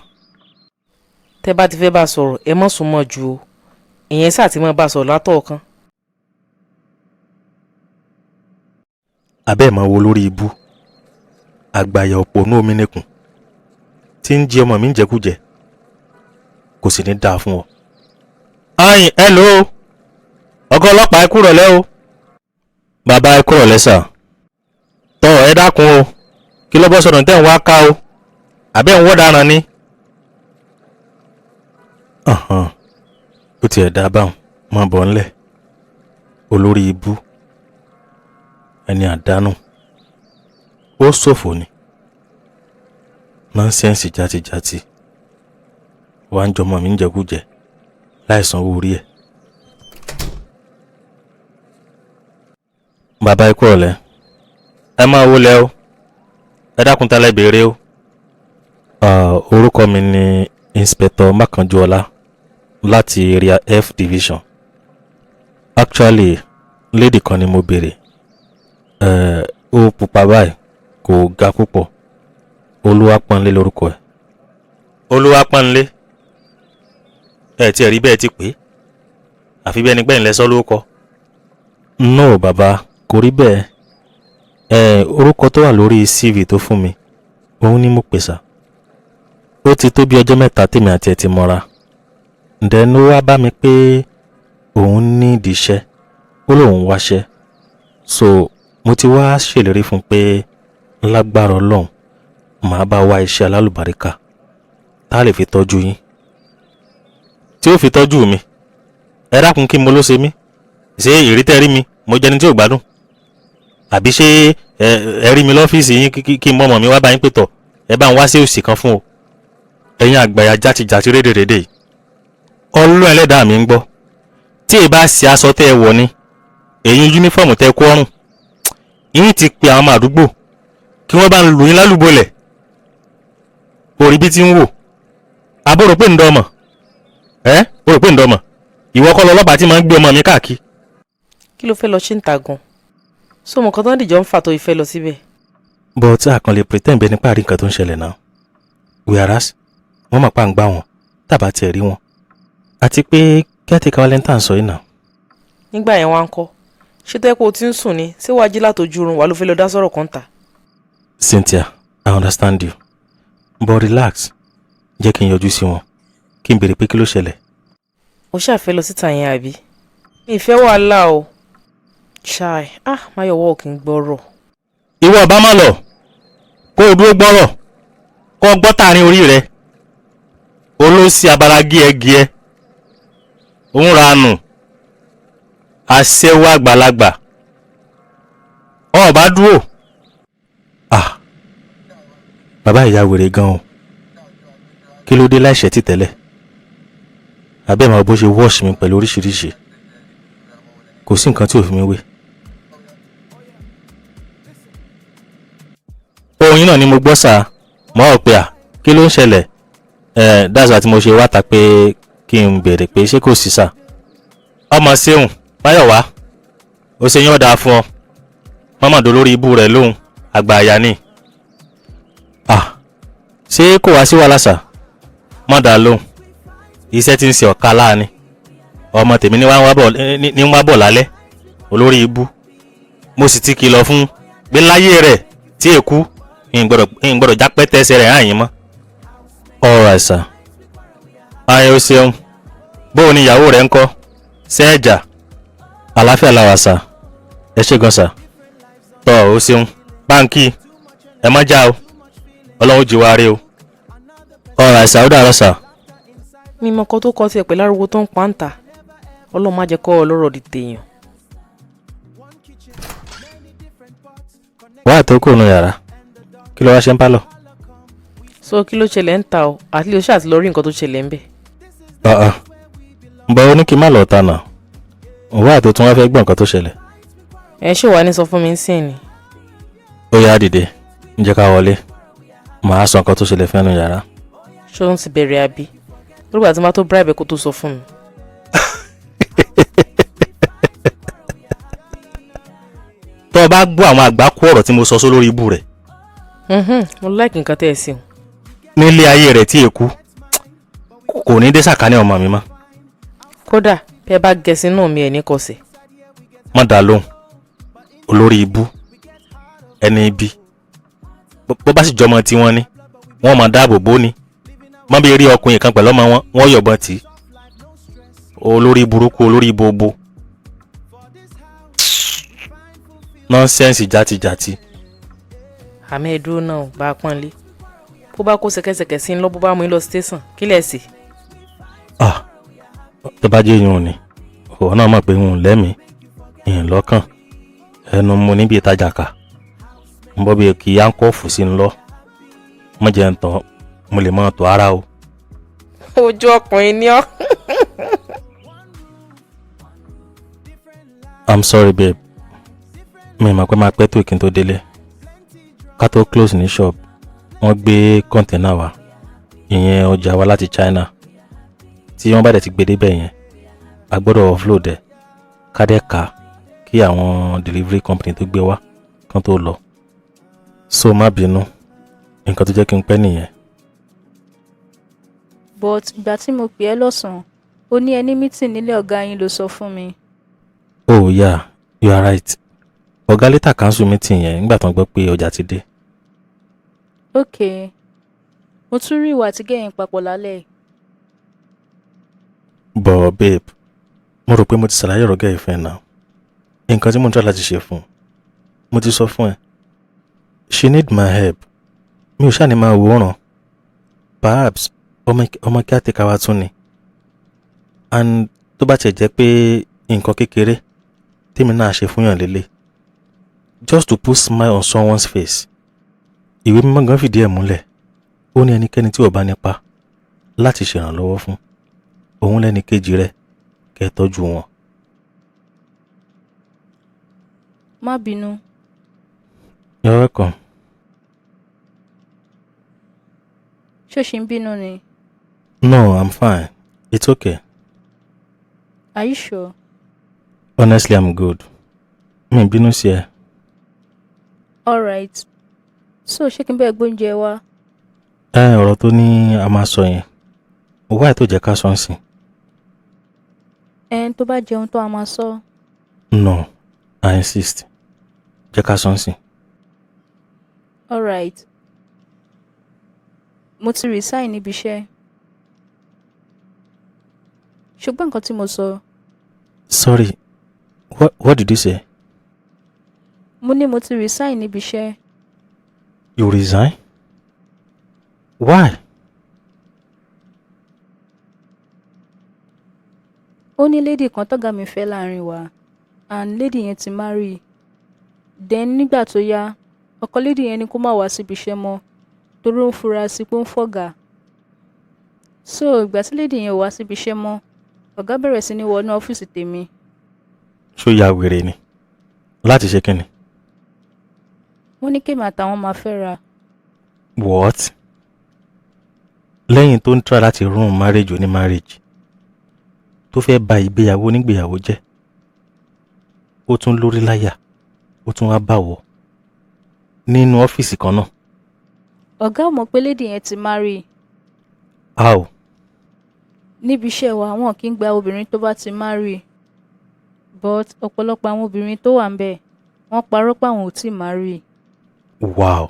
Tẹ́ bá ti fẹ́ bá a sọ̀rọ̀, ẹ má sún mọ́ ju o. Ìyẹn sáà ti máa bá a sọ̀rọ̀ látọ̀ọ̀kan. Abẹ́ ẹ̀ máa wo lórí ibú. Àgbàyà òpònú omi nìkùn tí ń jẹ ọmọ mi ń jẹkújẹ, kò sì ní dáa fún ọ. Ayin, hello, ọ̀gá ọlọ́pàá, ẹ kúrọ̀lẹ́ o. Bàbá, ẹ kúrọ̀lẹ́ sà. Tọ́ ẹ dákun o, kí ló bọ́ sọ̀rọ̀ tẹ́ ń wá ká o, àbẹ́ ń wọ́ daràn ni. Ó tiẹ̀ dá báwọn, máa bọ̀ ńlẹ̀. Olórí ibú, ẹni àdánù. Ó ṣòfò ni. Nonsense játijàti. Wàá ń jọmọ mi ń jẹkújẹ láì sanwó orí ẹ̀. Bàbá, ikú ọ̀lẹ́. Ẹ máa wọlé o. Ẹ dákun, tálẹ̀ béèrè o. Orúkọ mi ni Inspector Makanjuọlá láti Area F Division. Actually, lady kan ni mo béèrè. Ó pupa báyìí, kò ga púpọ̀. Olúwapọ̀nlé lórúkọ ẹ̀. Olúwapọ̀nlé. Ẹ tiẹ̀ rí bẹ́ẹ̀ ti pé. Àfi bí ẹni pẹ́ ńlẹ́ sọ́ lórúkọ. No, bàbá, kò rí bẹ́ẹ̀. Orúkọ tó wà lórí CV tó fún mi, òun ni mo pè sà. Ó ti tó bí ọjọ́ 3 tèmi àti ẹ̀ ti mọ́ra. Then ó wá bá mi pé òun ní ìdí iṣẹ́, ó lóun wáṣẹ́. So mo ti wá ṣèlérí fún un pé lágbára Ọlọ́run, màá bá wá iṣẹ́ alálùbáríkà tá a lè fi tọ́jú yín. Tí ó fi tọ́jú mi. Ẹ dákun, kí mo ló ṣe mí? Ṣé ìrí tẹ́ rí mi, mo jẹni tí ò gbádùn? Àbí ṣé ẹ rí mi lọ́fíìsì yín kí n mọ̀mọ́ mi wá bá yín pé tọ̀, ẹ bá ń wá sí òsì kan fún o? Ẹ̀yin àgbàyà játijàti rédèrèdè yìí. Ọlọ́run ẹlẹ́dàá mi ń gbọ́. Tí ẹ bá ṣe aṣọ tẹ́ ẹ wọ̀ ni, èyí uniform tẹ́ kó ọrùn, yín ti pe àwọn ọmọ àdúgbò kí wọ́n bá ń lù yín lálùbọ́lẹ̀. Orí bí ti ń wò. Àbúrò pé ń dọ́mọ̀. Ẹ́ o rò pé ń dọ́mọ̀. Ìwọ kọ́ lọ́lọ́pàá tí máa ń gbé ọmọ mi káàkiri. Kí ló fẹ́ lọ ṣe ń ta gan? So mọ̀ kan tó ń dìjọ́ ń fà tó ìfẹ́ lọ síbẹ̀. But a kàn lè pretend bẹ́ẹ̀ nípa àrí nǹkan tó ń ṣẹlẹ̀ náà. Whereas wọ́n mọ̀ pa ń gbá wọn tàbá tiẹ̀ rí wọn. Àti pé caretaker wa lẹ́ńtà ń sọ yìí náà. Nígbà yẹn wá ń kọ́. Ṣé tó yẹ kó o ti ń sùn ni? Ṣé wàá jí látọjú oorun wà ló fẹ́ lọ dá sọ̀rọ̀ kan ta? Cynthia, I understand you. But relax. Jẹ́ kí n yọjú sí wọn. Kí n béèrè pé kí ló ṣẹlẹ̀. O ṣáà fẹ́ lọ síta yẹn àbí? Mi ì fẹ́ wàhálà o. Chai, ah, Máyọ̀wọ́ ò kì í gbọ́rọ̀. Ìwọ ọba má lọ. Kó o dúró gbọ́rọ̀. Kó o gbọ́ tààrin orí rẹ. Olóòsì abala gíẹgíẹ. Òun ra nù. Aṣẹ́wó àgbàlagbà. Ọba dúró. Ah, bàbá ìyá wèrè gan o. Kí ló dé láìṣẹ́ tì tẹ́lẹ̀? Àbẹ́ màá bó ṣe wash mi pẹ̀lú oríṣiríṣi. Kò sí nǹkan tí ò fi mi wé. Ohun yín náà ni mo gbọ́ sá. Mọ́ ọ̀ pé à, kí ló ń ṣẹlẹ̀? That's why tí mo ṣe wá ta pé kí n béèrè pé ṣé kò sí sà. Ọmọ ṣeun, Máyọ̀wá, ó ṣe yín ọ̀dà fún ọ. Mọ́mọ́dé lórí ibú rẹ̀ lóhùn, àgbà àyà ni. Ah, ṣé kò wá sí wàhálà sà? Mọ́ dà lóhùn. Iṣẹ́ tí ń ṣe ọ̀ka láàánì. Ọmọ tèmi ní wá bọ̀ lálẹ́. Olórí ibú. Mo sì ti kìlọ̀ fún un pé láyé rẹ̀ tí èkú, ń gbọ́dọ̀ já pẹ́tẹ́sẹ̀ rẹ̀ hàn yín mọ́. All right, sir. Ayé o ṣeun. Bóò ni ìyàwó rẹ̀ ń kọ́? Ṣé ẹ̀jà? Àlàáfíà la wà sà. Ẹ ṣé gan sà. Tọ́ o ṣeun. Báńkì, ẹ má já o. Ọlọ́run jí wa rí o. All right, sir. Ó dàárọ̀ sà. Mi mọ nǹkan tó kọ tiẹ̀ pẹ̀lú ariwo tó ń pa ń ta. Ọlọ́run má jẹ́ kọ́ ọ lọ́rọ̀ di tèèyàn. Wá àtó kúrò nínú yàrá. Kí ló wá ṣe ń pálọ̀? So kí ló ṣẹlẹ̀ ń ta o? Àti lè ṣáà ti lọ rí nǹkan tó ṣẹlẹ̀ ń bẹ̀. Bọ̀ ó ní kí n má lọ ta nà. Wá àtó tún wá fẹ́ gbọ́ nǹkan tó ṣẹlẹ̀. Ẹ ṣé wàá ní sọ fún mi ń sìn ni. Ó yá, dìde, ń jẹ́ ká wọlé. Màá sọ nǹkan tó ṣẹlẹ̀ fún ẹnu yàrá. Ṣé òun ti bẹ̀rẹ̀ àbí? Lórúkọ àti má tó bribe kó tó sọ fún mi. Tó o bá gbọ́ àwọn àgbákò ọ̀rọ̀ tí mo sọ só lórí ibú rẹ̀. Mo like nǹkan tẹ́ ẹ sí o. Nílé ayé rẹ̀ tí èkú kò ní dé sàkání ọmọ mi mọ́. Kódà bí ẹ bá gẹ̀ẹ́sì náà mi ẹ̀ ní kọsẹ̀. Má dá lóhùn. Olórí ibú, ẹni ibi. Bó bá sì jọmọ tí wọ́n ní, wọ́n máa dáàbò bò ní. Má bí rí ọkùnrin kan pẹ̀lú ọmọ wọn, wọ́n yọ̀bọ̀n tì í. Olórí burúkú, olórí bobo. Nọ́nsẹ́ǹsì játijàti. Àmì ẹ̀dúró náà bá a pọ́n lé. Bó bá kó ṣẹ̀kẹ̀ṣẹ̀kẹ̀ sí ń lọ, bó bá mú yín lọ station, kí lẹ̀ sí? Ah, tó bá jẹ́ yun ni, òun náà mọ̀ pé n ò lẹ́mìí, n lọ́kàn, ẹnu mo níbi ìtajà kà. Ń bọ́ bí kí áńkọ́ọ̀fù sí ń lọ. Mo jẹ́ ń tán, mo lè máa tọ́ ara o. Ojú ọkùnrin ni ọ́. I'm sorry, babe. Mi mọ̀ pé máa pẹ́ tó kí n tó délé. Ká tó close ní shop, wọ́n gbé container wá. Ìyẹn ọjà wa láti China. Tí wọ́n bá dẹ̀ ti gbé débẹ̀ yẹn, a gbọ́dọ̀ offload ẹ̀. Ká dẹ̀ ká kí àwọn delivery company tó gbé wá kán tó lọ. So má bínú, nǹkan tó jẹ́ kí n pẹ́ nìyẹn. But ìgbà tí mo pè ẹ́ lọ́sàn-án, ó ní ẹ ní meeting nílé ọ̀gá yín ló sọ fún mi. Oh yeah, you are right. Ọ̀gá later cancel meeting yẹn nígbà tó ń gbọ́ pé ọjà ti dé. Ok, mo tún rí ìwọ àti girl yẹn papọ̀ lálẹ́ yìí. But babe, mo rò pé mo ti ṣàlàyé ọ̀rọ̀ girl fún ẹ náà. Nǹkan tí mo ń try láti ṣe fún un, mo ti sọ fún ẹ. She need my help. Mi ò ṣáà ní máa wòran. Perhaps ọmọ caretaker wa tún ni. And tó bá tiẹ̀ jẹ́ pé nǹkan kékeré tèmi náà ṣe fún yàn lélẹ̀. Just to put smile on someone's face. Ìwé mímọ́ gan fìdí ẹ̀ múlẹ̀. Ó ní ẹnikẹ́ni tí ò bá nípa láti ṣèrànlọ́wọ́ fún, òun lẹ́ni kejì rẹ̀ kẹ́ ẹ tọ́jú wọn. Má bínú. You're welcome. Ṣé o ṣì ń bínú ni? No, I'm fine. It's okay. Are you sure? Honestly, I'm good. Mi ì bínú sí ẹ. Alright. So ṣé kí n bẹ́ẹ̀ gbóúnjẹ wá? Ẹ ọ̀rọ̀ tó ní a máa sọ yẹn. Why tó jẹ́ ká sọ ń sìn? Ẹn tó bá jẹun tó a máa sọ. No, I insist. Jẹ́ ká sọ ń sìn. Alright. Mo ti resign níbi iṣẹ́. Ṣùgbọ́n nǹkan tí mo sọ. Sorry, what did you say? Mo ní mo ti resign níbi iṣẹ́. You resign? Why? Ó ní lady kan tọ́gà mi fẹ́ láàrin wa and lady yẹn ti marry. Then nígbà tó yá, ọkọ lady yẹn ní kó má wá síbi iṣẹ́ mọ́ torí ó ń fura sí pé ó ń fọ̀gà. So ìgbà tí lady yẹn ò wá síbi iṣẹ́ mọ́, ọ̀gá bẹ̀rẹ̀ sí ní wọnú ọ́fíìsì tèmi. Ṣó ya wèrè ni? Láti ṣe kíni? Wọ́n ní kémi àtàwọn máa fẹ́ra. What? Lẹ́yìn tó ń try láti ruin marriage oní marriage, tó fẹ́ ba ìgbéyàwó onígbéyàwó jẹ́, ó tún lórí láyà, ó tún wá bá wọ̀ nínú ọ́fíìsì kan náà. Ọ̀gá ò mọ̀ pé lady yẹn ti marry. How? Níbi iṣẹ́ wa, wọn kì í gba obìnrin tó bá ti marry. But ọ̀pọ̀lọpọ̀ àwọn obìnrin tó wà ńbẹ̀, wọ́n parọ́ pé àwọn ò tíì marry. Wow.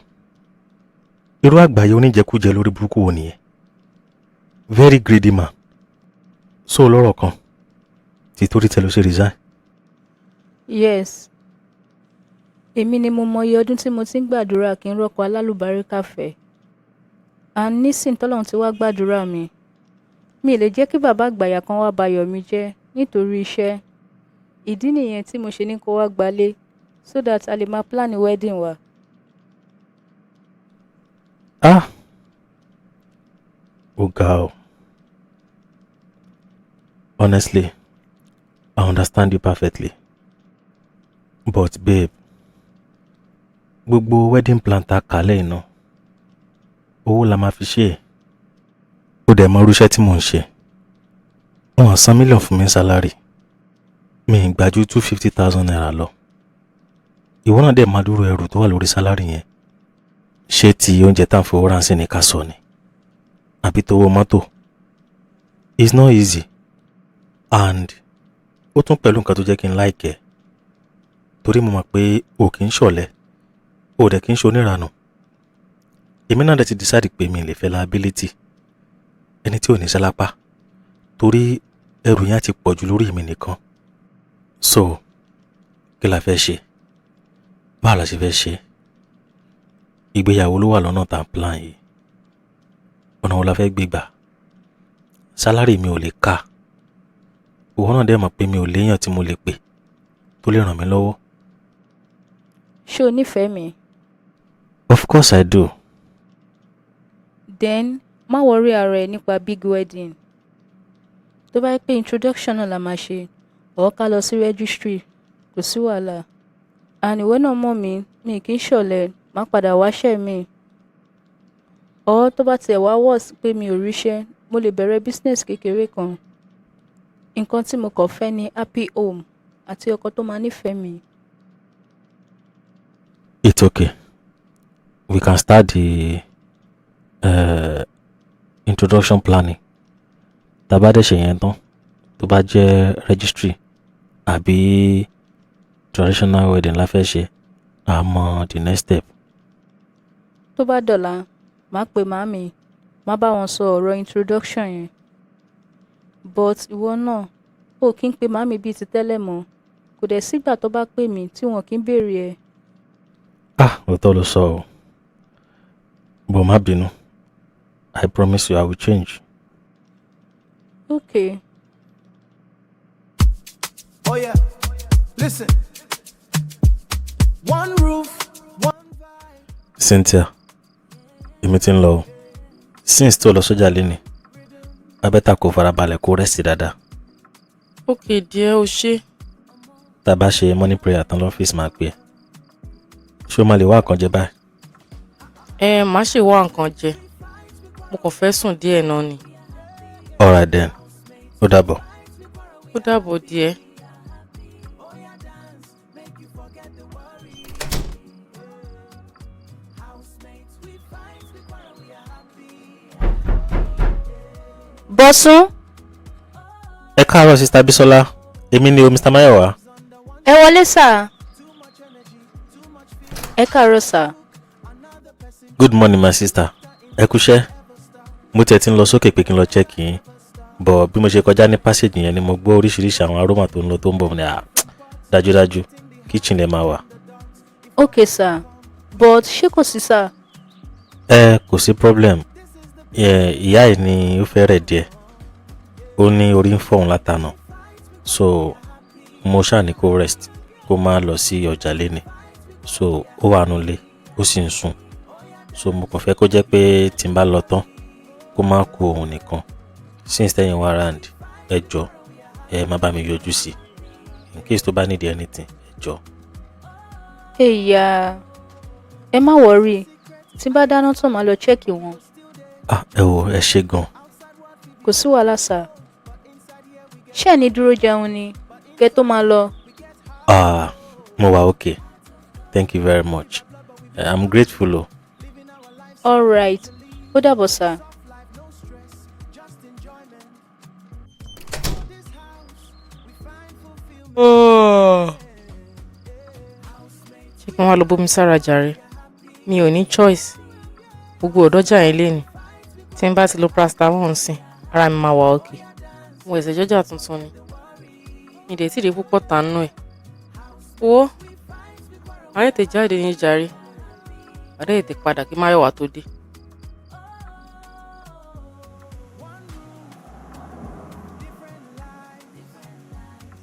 Irú àgbáyé oníjẹkújẹ lórí burúkú wo nìyẹn? Very greedy man. So lọ́rọ̀ kan, tí torí tẹ ló ṣe resign. Yes. Èmi ni mo mọ iye ọdún tí mo ti ń gbàdúrà kí n rọ́kọ alálùbáríkà fẹ́. And nísìn tọ́lọ́run ti wá gbàdúrà mi. Mi ì lè jẹ́ kí bàbá àgbàyà kan wá bayọ̀ mi jẹ́ nítorí iṣẹ́. Ìdí nìyẹn tí mo ṣe ní kó wá gbalé so that a lè máa plan wedding wa. Ah! Ó ga o. Honestly, I understand you perfectly. But babe, gbogbo wedding plan ta kálẹ̀ iná, owó la máa fi ṣe é. Ó dẹ̀ mọ irú iṣẹ́ tí mò ń ṣe. Wọ́n san mílíọ̀nù fún mi salary. Mi ì gbà ju ₦250,000 lọ. Ìwọ náà dẹ̀ máa dúró ẹrù tó wà lórí salary yẹn. Ṣé ti oúnjẹ tá à ń fowó ránṣẹ́ ní ká sọ ni? Àbí tówó mọ́tò? It's not easy. And ó tún pẹ̀lú nǹkan tó jẹ́ kí n like ẹ. Torí mo mọ̀ pé o kì í ṣọ̀lẹ, o dẹ̀ kì í ṣe oníranù. Èmi náà dẹ̀ ti decide pé mi lè fẹ́ liability. Ẹni tí ò ní iṣẹ́ lápá. Torí ẹrù yẹn á ti pọ̀ jù lórí mi nìkan. So, kí la fẹ́ ṣe? Báwo la ṣe fẹ́ ṣe? Ìgbéyàwó ló wà lọ́nà tá à ń plan yìí. Ọ̀nà wo la fẹ́ gbé gbà? Salary mi ò lè ká. Ìwọ náà dẹ̀ mọ̀ pé mi ò léèyàn tí mo lè pè tó lè ràn mí lọ́wọ́. Ṣé o nífẹ̀ẹ́ mi? Of course I do. Then má worry ara ẹ nípa big wedding. Tó bá jẹ́ pé introduction náà la máa ṣe, or ká lọ sí registry, kò sí wàhálà. And ìwọ náà mọ̀ mí, mi kì í ṣọ̀lẹ, má padà wáṣẹ́ mi. Or tó bá tiẹ̀ wá worse pé mi ò ríṣẹ́, mo lè bẹ̀rẹ̀ business kékeré kan. Nǹkan tí mo kàn fẹ́ ni happy home àti ọkọ tó máa nífẹ̀ẹ́ mi. It's okay. We can start the introduction planning. Tá bá dẹ̀ ṣe yẹn tán, tó bá jẹ́ registry àbí traditional wedding la fẹ́ ṣe, a mọ the next step. Tó bá dọ̀la, màá pe màámi, màá bá wọn sọ ọ̀rọ̀ introduction yẹn. But ìwọ náà, o kì í pe màámi bíi ti tẹ́lẹ̀ mọ́. Kò dẹ̀ sígbà tó bá pè mí tí wọn kì í béèrè ẹ. Ah, òótọ́ ló sọ o. But má bínú. I promise you I will change. Okay. Oh yeah, listen. One roof, one vibe. Cynthia, èmi ti ń lọ o. Since tó lọ sójà léni, á better kó farabalẹ̀ kó rest dáadáa. Ok díẹ̀, o ṣé. Tá a bá ṣe morning prayer tán lọ́fíìsì, máa pè é. Ṣé o máa lè wá nǹkan jẹ báyìí? Ẹ má ṣe wá nǹkan jẹ, mo kàn fẹ́ sùn díẹ̀ náà ni. Alright then, ó dàbọ̀. Ó dàbọ̀ díẹ̀. Make you forget the worry. Housemates, we fight, we quarrel, we are happy. Bọ́sún. Ẹ káàárọ̀, Sister Bisola. Èmi ni o, Mr. Mayowa. Ẹ wọlé sà. Ẹ káàárọ̀ sà. Good morning, my sister. Ẹ kúṣẹ́. Mo tiẹ̀ ti ń lọ sókè pé kí n lọ check yín. But bí mo ṣe kọjá ní passage yẹn ni mo gbọ́ oríṣiríṣi àwọn aroma tó ń lọ tó ń bọ̀ ní à dájúdájú kitchen lè máa wà. Ok sà, but ṣé kò sí sà? Ẹ kò sí problem. Ẹ, ìyá ẹ̀ ni ó fẹ́ rẹ̀ díẹ̀. Ó ní orí ń fọ́ òun látànà. So mo ṣáà ní kó rest, kó má lọ sí ọjà léni. So ó wà nulẹ̀, ó sì ń sùn. So mo kàn fẹ́ kó jẹ́ pé tí n bá lọ tán, kó má kú òun nìkan. Since tẹ́yìn wá round, ẹ jọ̀ọ́, ẹ má bá mi yọjú sí i. In case tó bá need anything, ẹ jọ̀ọ́. Èyà, ẹ má worry, tí n bá dáná tán, màá lọ check wọn. Ah, ẹ wò, ẹ ṣé gan. Kò sí wàhálà sà. Ṣé ẹ ní dúró jẹun ni kẹ́ tó máa lọ? Ah, mo wà okay. Thank you very much. I'm grateful o. Alright, ó dàbọ̀ sà. Just enjoyment. This house, we find fulfillment. Ṣé kí wọ́n wá lọ bómi sára jàre? Mi ò ní choice. Gbogbo ọ̀dọ́jà yẹn lé ní. Tí n bá ti lo paracetamol ń sìn, ara mi máa wà okay. Mo ẹ̀sẹ̀ jọ́jà tuntun ni. Mi dẹ̀ tí ì rí púpọ̀ tà nínú ẹ̀. Wo, màá tètè jáde ní jàre. Màá dẹ̀ tètè padà kí Máyọ̀wá tó dé.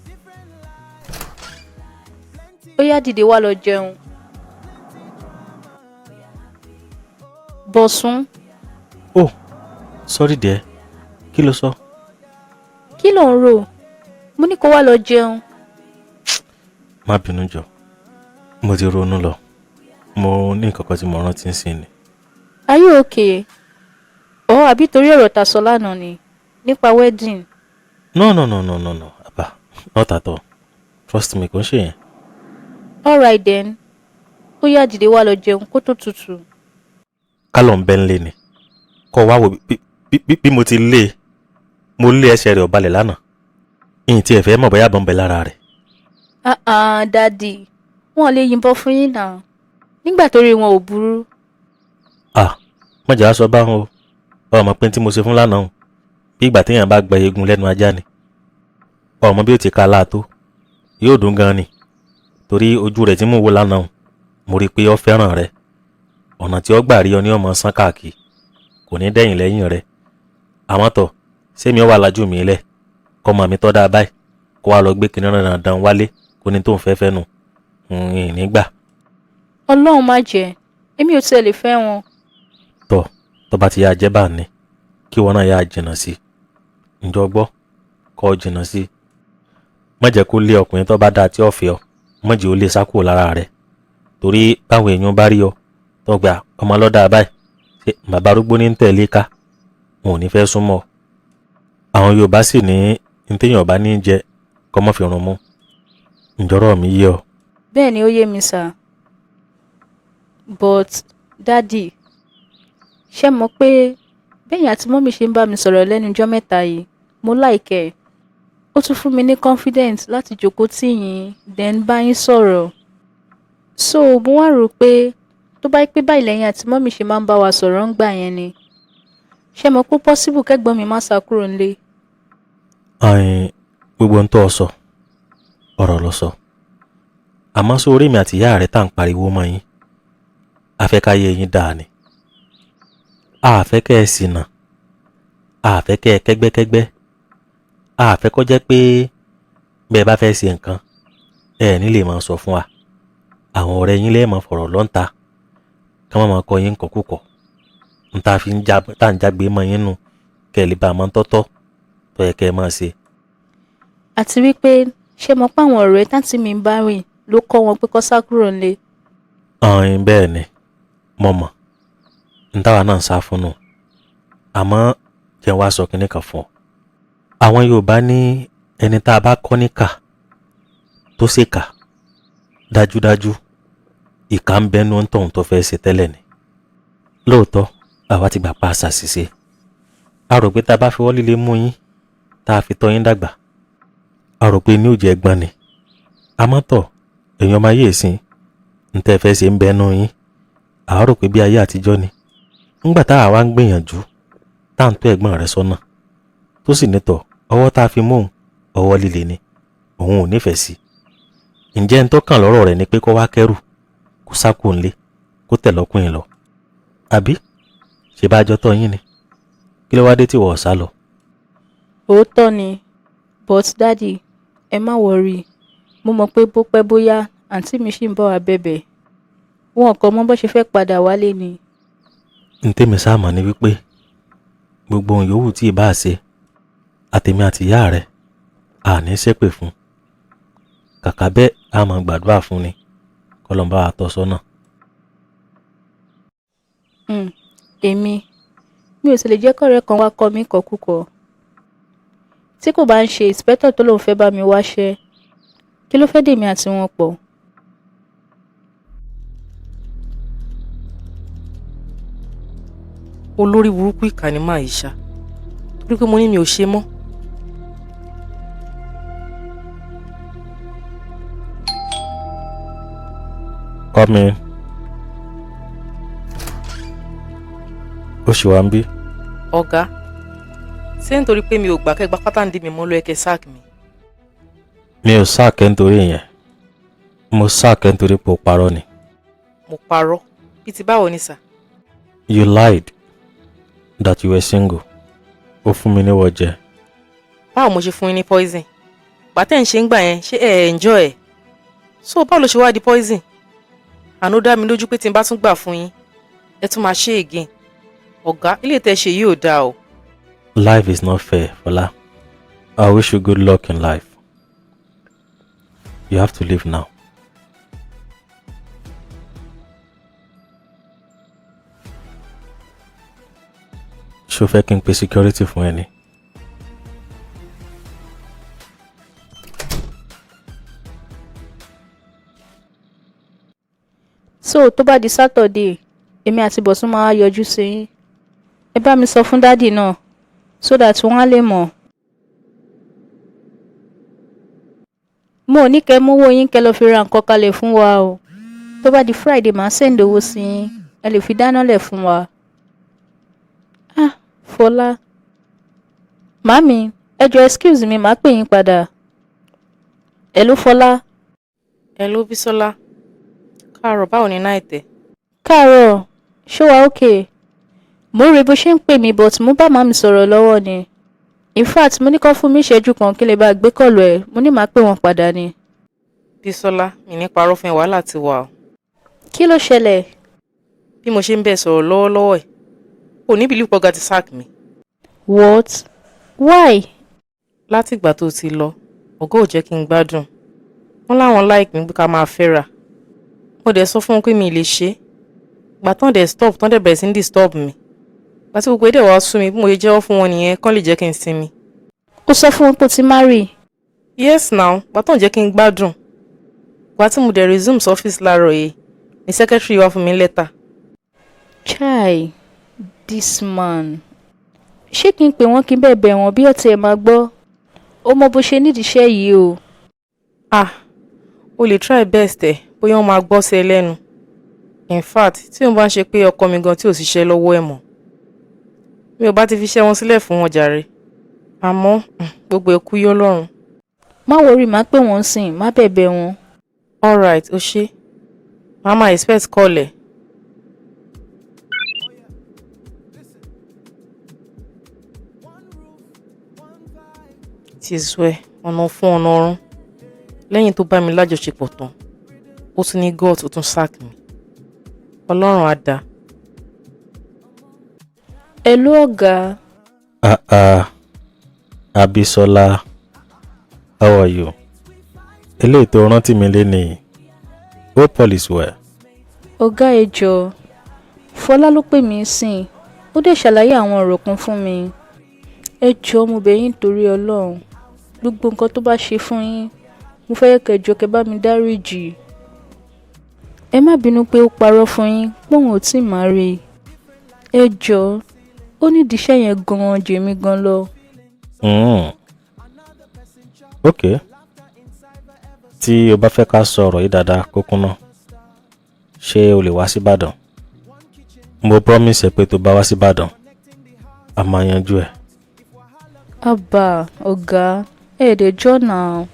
Different lives, plenty Ó yá, dìde wá lọ jẹun. Bọ̀sún. Oh, sorry dear. Kí ló sọ? Kí ló ń rò? Mo ní kó wá lọ jẹun. Má bínú jọ. Mo ti ronú lọ. Mo ní nǹkan kan tí mo rántí ń sìn ni. Are you okay? Ọ̀ àbí torí ọ̀rọ̀ ta sọ lánàá ni nípa wedding? No, no, no, no, no, no. Àbá, not at all. Trust me, kò ń ṣe yẹn. Alright then, ó yá, dìde wá lọ jẹun kó tó tutù. Kálọ̀ ń bẹ́ ń lé ni. Kọ́ wá wo bí mo ti lé e. Mo lé ẹsẹ̀ rẹ̀ ò balẹ̀ lánàá. Ìyìn tí ẹ fẹ́ mọ̀ bóyá bọ́n bẹ lára rẹ̀. Ah ah, daddy, wọn lè yìnbọn fún yín náà nígbà tó rí wọn ò burú. Ah, mọ̀jà á sọ báwọn o. Ọmọ pé tí mo ṣe fún lánàá o. Bí ìgbà téèyàn bá gba eegun lẹ́nu ajá ni. Ọmọ bí ó ti ká láàtó. Yóò dùn gan ni. Torí ojú rẹ̀ tí mò ń wò lánàá o. Mo rí i pé ó fẹ́ràn rẹ̀. Ọ̀nà tí ó gbà rí ọ ní ọmọ sán káàkiri. Kò ní dẹ̀yìn lẹ́yìn rẹ̀. Àmọ́ tọ̀, sẹ́mi ó wà lájú mi lẹ̀. Kọ́mọ mi tọ́ dáa báyìí. Kó wá lọ gbé kinní dandan wálé. Kó ní tó ń fẹ́ fẹ́ nù. Nígbà. Ọlọ́run má jẹ́. Èmi ò tiẹ̀ lè fẹ́ wọn. Tọ́ tó bá ti yá jẹ́ bá ní kí wọn náà yá jìnnà sí i. Ǹjọ́ gbọ́ kọ́ ọ jìnnà sí i. Má jẹ́ kó lé ọkùnrin tó bá dáa tí ó fẹ́ ọ, má jẹ́ ó lé sá kúrò lára rẹ̀. Torí báwọn èèyàn bá rí ọ tó gbà ọmọ lọ́dà báyìí, ṣé bàbá arúgbó ní ń tẹ̀lé ká, wọn ò ní fẹ́ súnmọ́ ọ. Àwọn Yorùbá sì ní ní téèyàn bá ní jẹ kọ́ mọ́ fi run mú. Ǹjọ́rọ̀ mi yé ọ? Bẹ́ẹ̀ ni, ó yé mi sir. But daddy, ṣé mọ̀ pé bẹ́yìn àti mummy ṣe ń bá mi sọ̀rọ̀ lẹ́nu ijọ́ mẹ́ta yìí, mo like ẹ̀. Ó tún fún mi ní confidence láti jókòó tì yín, then bá yín sọ̀rọ̀. So mo wá rò pé tó bá pé báyìí lẹ́yìn àti mummy ṣe máa ń bá wa sọ̀rọ̀ ń gbà yẹn ni, ṣé mọ̀ pé possible kẹ́gbọ́n mi má sá kúrò nílé? Àìn, gbogbo ohun tó o sọ, ọ̀rọ̀ ló sọ. Àmọ́ sórí mi àti ìyá rẹ̀ tá à ń pariwo mọ́ yín, a fẹ́ káyé yín dáa ni. A fẹ́ kẹ́ ẹ ṣìnà, a fẹ́ kẹ́ ẹ kẹ́gbẹ́kẹ́gbẹ́, a fẹ́ kó jẹ́ pé bẹ́ẹ̀ bá fẹ́ ṣe nǹkan, ẹ ní lè máa sọ fún wa. Àwọn ọ̀rẹ́ yín lẹ́ẹ̀ máa fọ̀rọ̀ lọ́ǹta, ká má máa kọ́ yín kọ́kúkọ̀. N ta fi ń já tá à ń jágbe mọ́ yín nù, kẹ́ ẹ lè bá a mọ̀ tọ́tọ́ tó yẹ kẹ́ ẹ máa ṣe. Àti wípé ṣé mọ̀ pé àwọn ọ̀rẹ́ táǹtí mi ń bá rìn ló kọ́ wọn pé kó sá kúrò nílé? Ọ̀hìn, bẹ́ẹ̀ ni, mo mọ̀. N táwa náà ń sá fún nù. Àmọ́ jẹ́ n wá sọ kinní kan fún ọ. Àwọn Yorùbá ní ẹni tá a bá kọ́ níkà tó ṣèkà, dájúdájú ìkà ń bẹnu ń tọ̀hún tó fẹ́ ṣe tẹ́lẹ̀ ni. Lóòótọ́ àwa ti gbà pa àṣàṣìṣe. A rò pé tá a bá fi ọwọ́ líle mú yín, tá a fi tọ́ yín dàgbà, a rò pé ní ò jẹ́ gbọ́n ni. Àmọ́ tọ̀, èèyàn ọmọ ayé ìsìn, ń tẹ́ fẹ́ ṣe ń bẹnu yín. Àwa rò pé bí ayé àtijọ́ ni. Ńgbà tá àwa ń gbìyànjú, tá à ń tó ẹ̀gbọ́n rẹ̀ sọ́nà, tó sì nítọ̀ ọwọ́ tá a fi mú òun, ọwọ́ líle ni, òun ò nífẹ̀ẹ́ sí. Ǹjẹ́ ń tó kàn lọ́rọ̀ rẹ̀ ni pé kó wá kẹ́rù, kó sá kúrò nílé, kó tẹ̀lé ọkùnrin lọ? Àbí ṣe bá jọ tọ́ yín ni? Kí ló wá dé tí wọ́n ò sá lọ? Òótọ́ ni, but daddy, ẹ má worry. Mo mọ̀ pé bó pẹ́ bóyá, àǹtí mi ṣì ń bọ̀ wá bẹ̀bẹ̀. Wọn kò mọ bó ṣe fẹ́ padà wálé ni. N tèmi sáà mọ̀ ni wípé gbogbo ohun yòówù tí ì bá ṣe, àtèmi àti ìyá rẹ̀ a ní ṣépè fún. Kàkà bẹ́ẹ̀, a máa gbàdúrà fún ni k'Ọlọ́run bá wa tọ́ sọ́nà. Èmi mi ò sì lè jẹ́ kọ́rẹ́ kan wá kọ́ mi kọ́kúkọ. Tí kò bá ń ṣe inspector tó lóun fẹ́ bá mi wáṣẹ́, kí ló fẹ́ dèmi àti wọn pọ̀? Olórí burúkú, ìkà ni máa yìí ṣá, torí pé mo ní mi ò ṣe mọ́. Come in. Ó ṣì wá ń bí. Ọ̀gá, ṣé nítorí pé mi ò gbà kẹ́gbà pátá ń dí mi mọ́ ló yẹ kẹ́ sack mi? Mi ò sack ẹ́ nítorí ìyẹn. Mo sack ẹ́ nítorí pé o parọ́ ni. Mo parọ́ bí ti báwo ni, sir? You lied that you were single. Ó fún mi níwọ̀ jẹ. Báwo mo ṣe fún yín ní poison? Gbàtẹ́ ń ṣe ń gbà yẹn, ṣé ẹ enjoy ẹ̀? So báwo ló ṣe wá di poison? Àná ó dá mi lójú pé tí n bá tún gbà fún yín, ẹ tún máa ṣe again. Ọ̀gá, ilé tẹ́ ṣe yìí ò dáa o. Life is not fair, Fọlá. I wish you good luck in life. You have to leave now. Ṣé o fẹ́ kí n pe security fún ẹ ni? So tó bá di Saturday, èmi àti Bọ̀sún máa wá yọjú sí yín. Ẹ bá mi sọ fún daddy náà so that wọ́n á lè mọ̀. Mo ò ní kẹ́ mówó yín kẹ́ lọ fi ra nǹkan kalẹ̀ fún wa o. Tó bá di Friday, màá send owó sí yín, ẹ lè fi dáná lẹ̀ fún wa. Ah, Fọlá. Màámi, ẹ jọ̀ọ́, excuse mi, màá pè yín padà. Hello, Fọlá. Hello, Bísọ́lá. Káàárọ̀, báwo ni náà tẹ̀? Káàárọ̀, ṣé wàá okay? Mo ń rí bó ṣe ń pè mí, but mo bá màmí sọ̀rọ̀ lọ́wọ́ ni. In fact, mo ní kó fún mi ìṣẹ́jú kan kí n lè bá gbé call ẹ̀, mo ní màá pè wọ́n padà ni. Bísọ́lá, mi ní parọ́ fún ẹ, wàhálà ti wà o. Kí ló ṣẹlẹ̀? Bí mo ṣe ń bẹ̀ sọ̀rọ̀ lọ́wọ́lọ́wọ́ ẹ̀, ò ní believe pọ́gá ti sack mi. What? Why? Látìgbà tó ti lọ, ọ̀gá ò jẹ́ kí n gbádùn. Wọ́n láwọn like mi pé ká máa fẹ́ra. Mo dẹ̀ sọ fún wọn pé mi ì lè ṣe é. Gbà tán dẹ̀ stop, tán dẹ̀ bẹ̀rẹ̀ sí ní disturb mi. Gbà tí gbogbo ẹ̀ dẹ̀ wá sú mi, bí mo ṣe jẹ́wọ́ fún wọn nìyẹn, kán lè jẹ́ kí n sinmi. Ó sọ fún wọn pé o ti marry. Yes now, gbà tán jẹ́ kí n gbádùn. Gbà tí mo dẹ̀ resume office láàárọ̀ yìí, ni secretary wá fún mi lẹ́tà. Chai, this man. Ṣé kí n pè wọ́n, kí n bẹ́ẹ̀ bẹ̀ wọ́n bí ọ̀tí ẹ̀ máa gbọ́? Ó mọ bó ṣe nídìí iṣẹ́ yìí o. Ah, o lè try best ẹ̀, bóyá wọ́n máa gbọ́ sí ẹ lẹ́nu. In fact, tí òun bá ń ṣe pé ọkọ mi gan tí ò ṣiṣẹ́ lọ́wọ́ ẹ̀ mọ́, mi ò bá ti fi iṣẹ́ wọn sílẹ̀ fún wọn jàre. Àmọ́ gbogbo ẹ̀ kú yọ́ lọ́rùn. Má worry, má pè wọ́n sìn, má bẹ̀bẹ̀ wọn. Alright, o ṣé. Màá máa expect call ẹ̀. It is well, ọ̀nà fún ọ̀nà ọ̀run. Lẹ́yìn tó bá mi lájọṣepọ̀ tán, ó tún ní gut, ó tún sack mi. Ọlọ́run á dáa. Hello ọ̀gá. Ah ah, Abisola, how are you? Eléyìí tó rántí mi lé ní, hope all is well. Ọ̀gá, ẹ jọ̀ọ́. Fọlá ló pè mí sìn. Ó dẹ̀ ṣàlàyé àwọn ọ̀rọ̀ kan fún mi. Ẹ jọ̀ọ́, mo bẹ̀ yín nítorí Ọlọ́run. Gbogbo nǹkan tó bá ṣe fún yín, mo fẹ́ kẹ́ jọ̀ọ́ kẹ́ bá mi dáríjì. Ẹ má bínú pé ó parọ́ fún yín pé òun ò tí ì marry. Ẹ jọ̀ọ́, ó nídìí iṣẹ́ yẹn gan-an jèmi gan lọ. Ok. Tí o bá fẹ́ ká sọ ọ̀rọ̀ yìí dáadáa kó kúnná, ṣé o lè wá sí Ìbàdàn? Mo promise ẹ pé tó bá wá sí Ìbàdàn, a máa yanjú ẹ̀. Àbá ọ̀gá, ẹ dẹ̀ jọ̀ọ́ náà.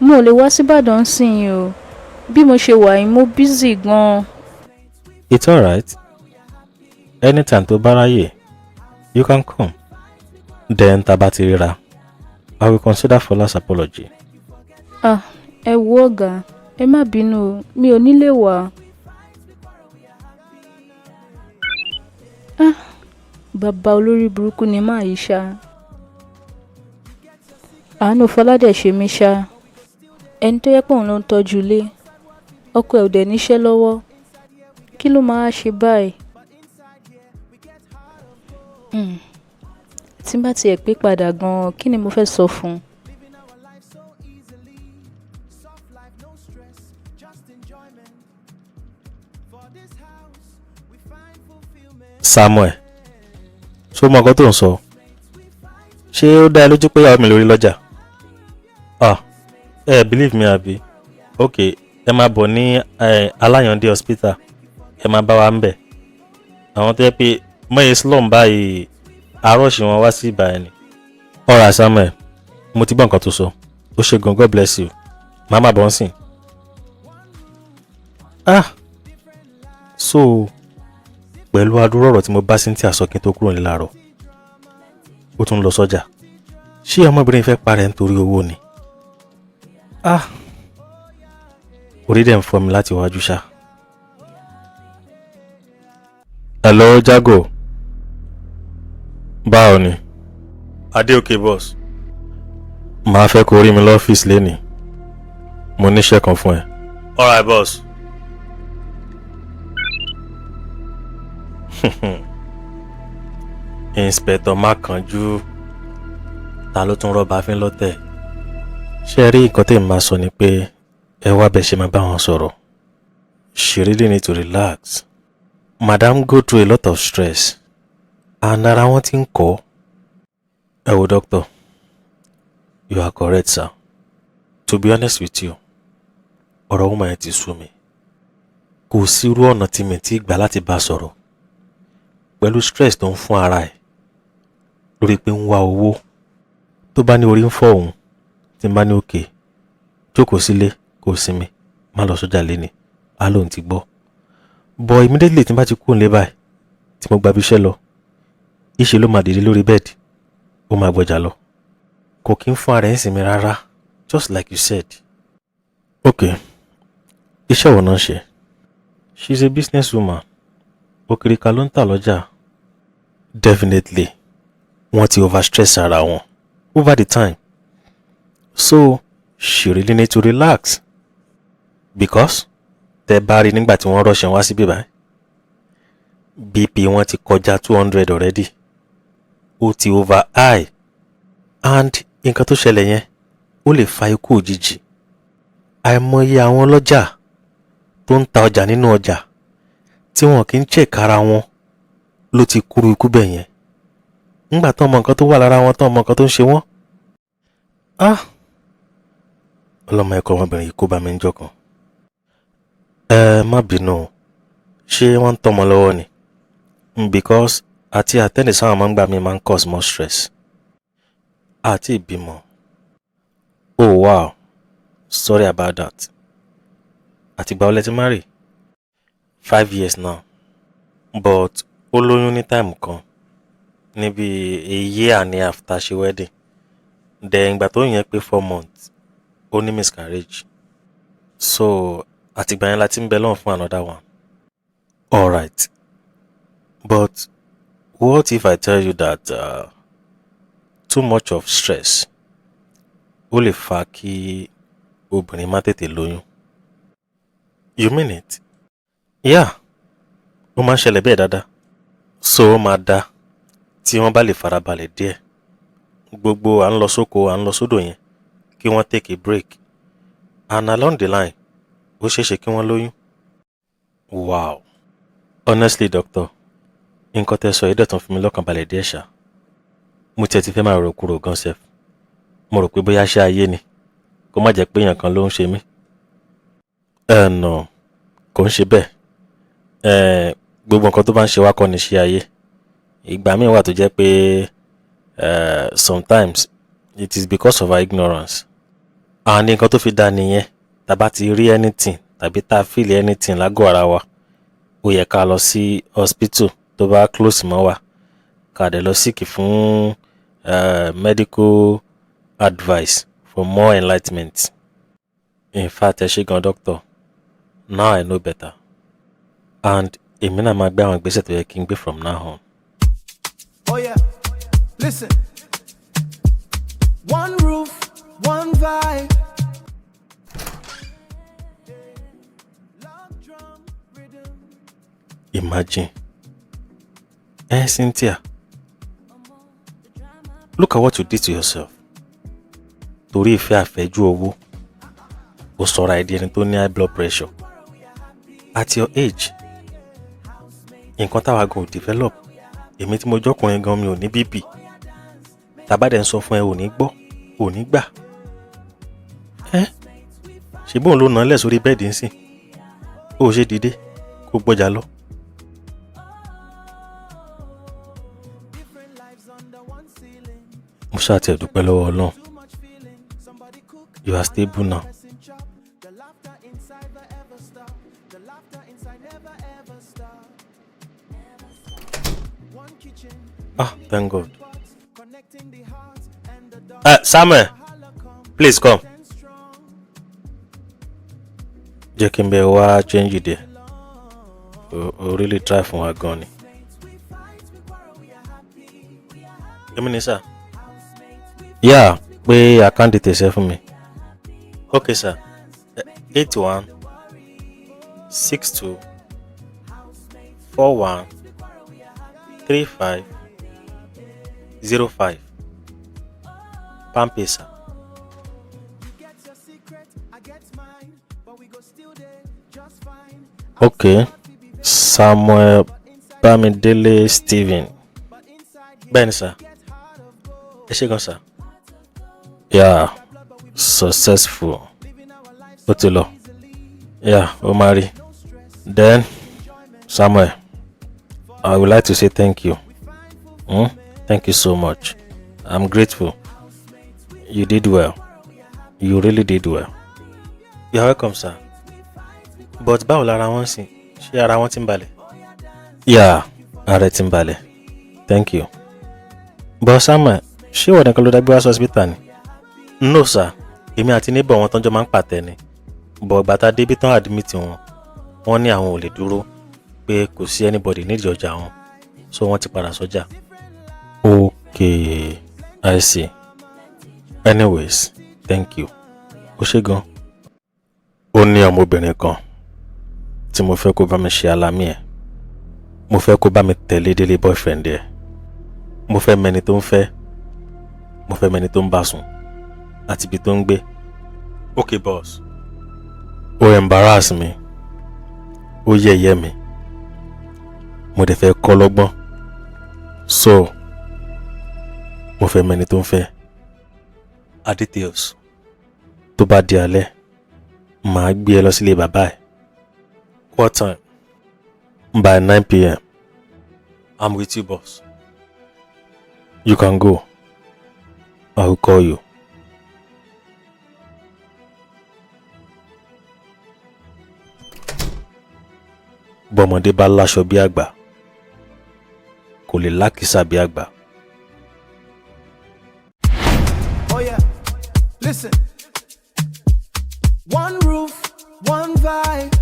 Mo ò lè wá sí Ìbàdàn síyìn o. Bí mo ṣe wà yìí, mo busy gan-an. It's alright. Anytime tó bá ráyè, you can come. Then tá bá ti ríra, I will consider Fọlá's apology. Ah, ẹ wo ọ̀gá, ẹ má bínú o, mi ò ní lè wá. Ah, bàbá olórí burúkú ni máa yí ṣá. Àánú Fọlá dẹ̀ ṣe mí ṣá. Ẹni tó yẹ pé òun ló ń tọ́jú ilé, ọkọ ẹ̀ ò dẹ̀ níṣẹ́ lọ́wọ́. Kí ló máa ṣe báyìí? Tí n bá tiẹ̀ pé padà gan-an, kí ni mo fẹ́ sọ fún un? Samuel, ṣó mọ nǹkan tó ń sọ? Ṣé ó dá ẹ lójú pé ìyàwó mi lórí lọ́jà? Ah, ẹ believe me àbí? Ok, ẹ máa bọ̀ ní Aláyàndé hospital, ẹ máa bá wa ń bẹ̀. Àwọn tó yẹ pé mọ́yé slum báyìí, àárọ̀ṣì wọn wá sí ìbà ẹni. Alright Samuel, mo ti gbọ́ nǹkan tó sọ. Ó ṣe gan, God bless you. Màá máa bọ̀ ń sìn. Ah, so pẹ̀lú adúrú ọ̀rọ̀ tí mo bá Cynthia sọ kí n tó kúrò ní láàárọ̀, ó tún lọ sọ́jà. Ṣé ọmọbìnrin fẹ́ parẹ́ nítorí owó ni? Ah, orí dẹ̀ ń fọ́ mi láti wájú ṣá. Hello Jago, báwo ni? Adéòkè boss. Màá fẹ́ kó rí mi lọ́fíìsì lénìí. Mo níṣẹ́ kan fún ẹ. Alright boss. Inspector Mákànjú, ta ló tún rọ́bà fín lọ́tẹ̀? Ṣé ẹ rí nǹkan tèmi máa sọ ni pé ẹ wá bẹ́ẹ̀ ṣe máa bá wọn sọ̀rọ̀. She really need to relax. Madam go through a lot of stress and ara wọn ti ń kọ́. Ẹ wo doctor, you are correct sir. To be honest with you, ọ̀rọ̀ woman yẹn ti sú mi. Kò sí irú ọ̀nà tí mi ti gbà láti bá a sọ̀rọ̀. Pẹ̀lú stress tó ń fún ara ẹ̀ lórí pé ń wá owó. Tó bá ní orí ń fọ́ òun, tí n bá ní òkè, jókòó sílé, kó sinmi, má lọ sọ́jà léni, á lóun ti gbọ́. But immediately tí n bá ti kúrò nílé báyìí, tí mo gba ibi iṣẹ́ lọ, ìṣe ló máa dìde lórí bẹ́ẹ̀dì, ó máa gbọ́jà lọ. Kò kí ń fún ara ẹ̀ ń sinmi rárá, just like you said. Okay, iṣẹ́ wo náà ń ṣe? She's a business woman. Òkìrìkà ló ń tà lọ́jà. Definitely, wọ́n ti overstress ara wọn over the time, so she really need to relax, because tẹ bá rí nígbà tí wọ́n rush wá síbí báyìí, BP wọn ti kọjá 200 already, ó ti over high, and nǹkan tó ṣẹlẹ̀ yẹn, ó lè fa ikú òjijì. Àìmọye àwọn ọlọ́jà tó ń ta ọjà nínú ọjà tí wọn kì í check ara wọn ló ti kúrú ikú bẹ́ẹ̀ yẹn ńgbà tó mọ nǹkan tó wà lára wọn, tó mọ nǹkan tó ń ṣe wọ́n. Ah, ọlọ́mọ ẹ̀kọ́ ọmọbìnrin yìí kó bá mi ń jọ kan. Ẹ má bínú o, ṣé wọ́n ń tọ́mọ lọ́wọ́ ni? Because àti attend sáwọn máa ń gbà mí máa ń cause more stress. Àti ìbímọ. Oh wow, sorry about that. Àtìgbà wo lẹ ti marry? 5 years now, but ó lóyún ní time kan níbi a year and a half tá a ṣe wedding. Then ìgbà tó yẹn pé 4 months, ó ní miscarriage, so àtìgbà yẹn la ti ń bẹ lọ́hùn fún another one. Alright, but what if I tell you that too much of stress ó lè fa kí obìnrin má tètè lóyún? You mean it? Yeah, ó máa ń ṣẹlẹ̀ bẹ́ẹ̀ dáadáa, so ó máa dá tí wọ́n bá lè farabalẹ̀ díẹ̀. Gbogbo à ń lọ sóko, à ń lọ sódò yẹn, kí wọ́n take a break, and along the line, ó ṣeéṣe kí wọ́n lóyún. Wow, honestly doctor, nǹkan tẹ́ sọ yìí dẹ̀ tún fi mí lọ́kàn balẹ̀ díẹ̀ ṣá. Mo tiẹ̀ ti fẹ́ máa rò kúrò gan sef. Mo rò pé bóyá ṣé ayé ni, kó má jẹ́ pé èèyàn kan ló ń ṣe mí. Ẹ nà, kò ń ṣe bẹ́ẹ̀. Ẹ gbogbo nǹkan tó bá ń ṣe wá kọ́ ni ṣe ayé. Ìgbà míì wà tó jẹ́ pé sometimes it is because of our ignorance, and nǹkan tó fi dá nìyẹn. Tá bá ti rí anything tàbí tá a feel anything lágọ̀ọ́ ara wa, ó yẹ ká lọ sí hospital tó bá close mọ́ wa, ká dẹ̀ lọ seek fún medical advice for more enlightenment. In fact, ẹ ṣé gan doctor, now I know better, and èmi náà máa gbé àwọn ìgbésẹ̀ tó yẹ kí n gbé from now on. Oh yeah, listen. One roof, one vibe. Log drum rhythm. Imagine. Eh, Cynthia. Look at what you did to yourself. Torí ìfẹ́ àfẹ́jù owó, ó sọra ẹ̀ di ẹni tó ní high blood pressure. At your age, nǹkan táwa gan ò develop. Èmi tí mo jọ́kùnrin gan, mi ò ní BP. Tàbá dẹ̀ ń sọ fún ẹ, ò ní gbọ́, ò ní gbà. Ẹ́ ṣe bóun ló nà án lẹ̀ sórí bed ń sìn? Ó ṣe dìde kó gbọ́jà lọ. Different lives under one ceiling. Mo ṣáà tiẹ̀ dúpẹ́ lọ́wọ́ Ọlọ́run. Too much feeling. Somebody cook. You are stable now. Person chop. The laughter inside never ever stop. The laughter inside never ever stop. One kitchen, Ah, thank God. pots, connecting the hearts and the dots. Samuel, Holla come please come. and strong. Jẹ́ kí n bẹ wá change dẹ̀. O really try fún wa gan ni. Èmi ni sir. Yeah, pé account details ẹ fún mi. Okay sir. 8162413505. Palmpay sir. You get your secret, I get mine, but we go still there just fine. Okay. Samuel Bámidélé Stephen. Bẹ́ẹ̀ni sir. Ẹ ṣé gan sir. Yeah, successful. Ó ti lọ. Yeah, ó máa rí. Then, Samuel, I would like to say thank you. Thank you so much. I'm grateful. You did well. You really did well. You are welcome, sir. But báwo lára wọn sìn? Ṣé ara wọn ti ń balẹ̀? Yeah, ara ẹ̀ ti ń balẹ̀. Thank you. But Samuel, ṣé ìwọ nìkan ló dá gbé wá sí hospital ni? No sir, èmi àti neighbor wọn tọ́jọ́ máa ń pàtẹ ni. But ìgbà tá a débi tán admit wọn, wọ́n ní àwọn ò lè dúró pé pé kò sí anybody nídìí ọjà wọn, so wọ́n ti padà sọ́jà. Okay, I see. Anyways, thank you. Ó ṣé gan. Ó ní ọmọbìnrin kan tí mo fẹ́ kó bá mi ṣe alámì ẹ̀. Mo fẹ́ kó bá mi tẹ̀lé délé boyfriend ẹ̀. Mo fẹ́ mẹni tó ń fẹ́, mo fẹ́ mẹni tó ń bá sùn àti ibi tó ń gbé. Okay, boss. Ó embarrass mi, ó yẹ̀yẹ́ mi, mo dẹ̀ fẹ́ kọ́ lọ́gbọ́n, so mo fẹ́ mẹni tó ń fẹ́ a details. Tó bá di alẹ́, màá gbé ẹ lọ sílé bàbá ẹ̀. What time? By 9 p.m. I'm with you, boss. You can go. I will call you. Bọ́mọdé bá láṣọ bí àgbà, kò lè lákìsà bí àgbà. Oh yeah, listen. One roof, one vibe.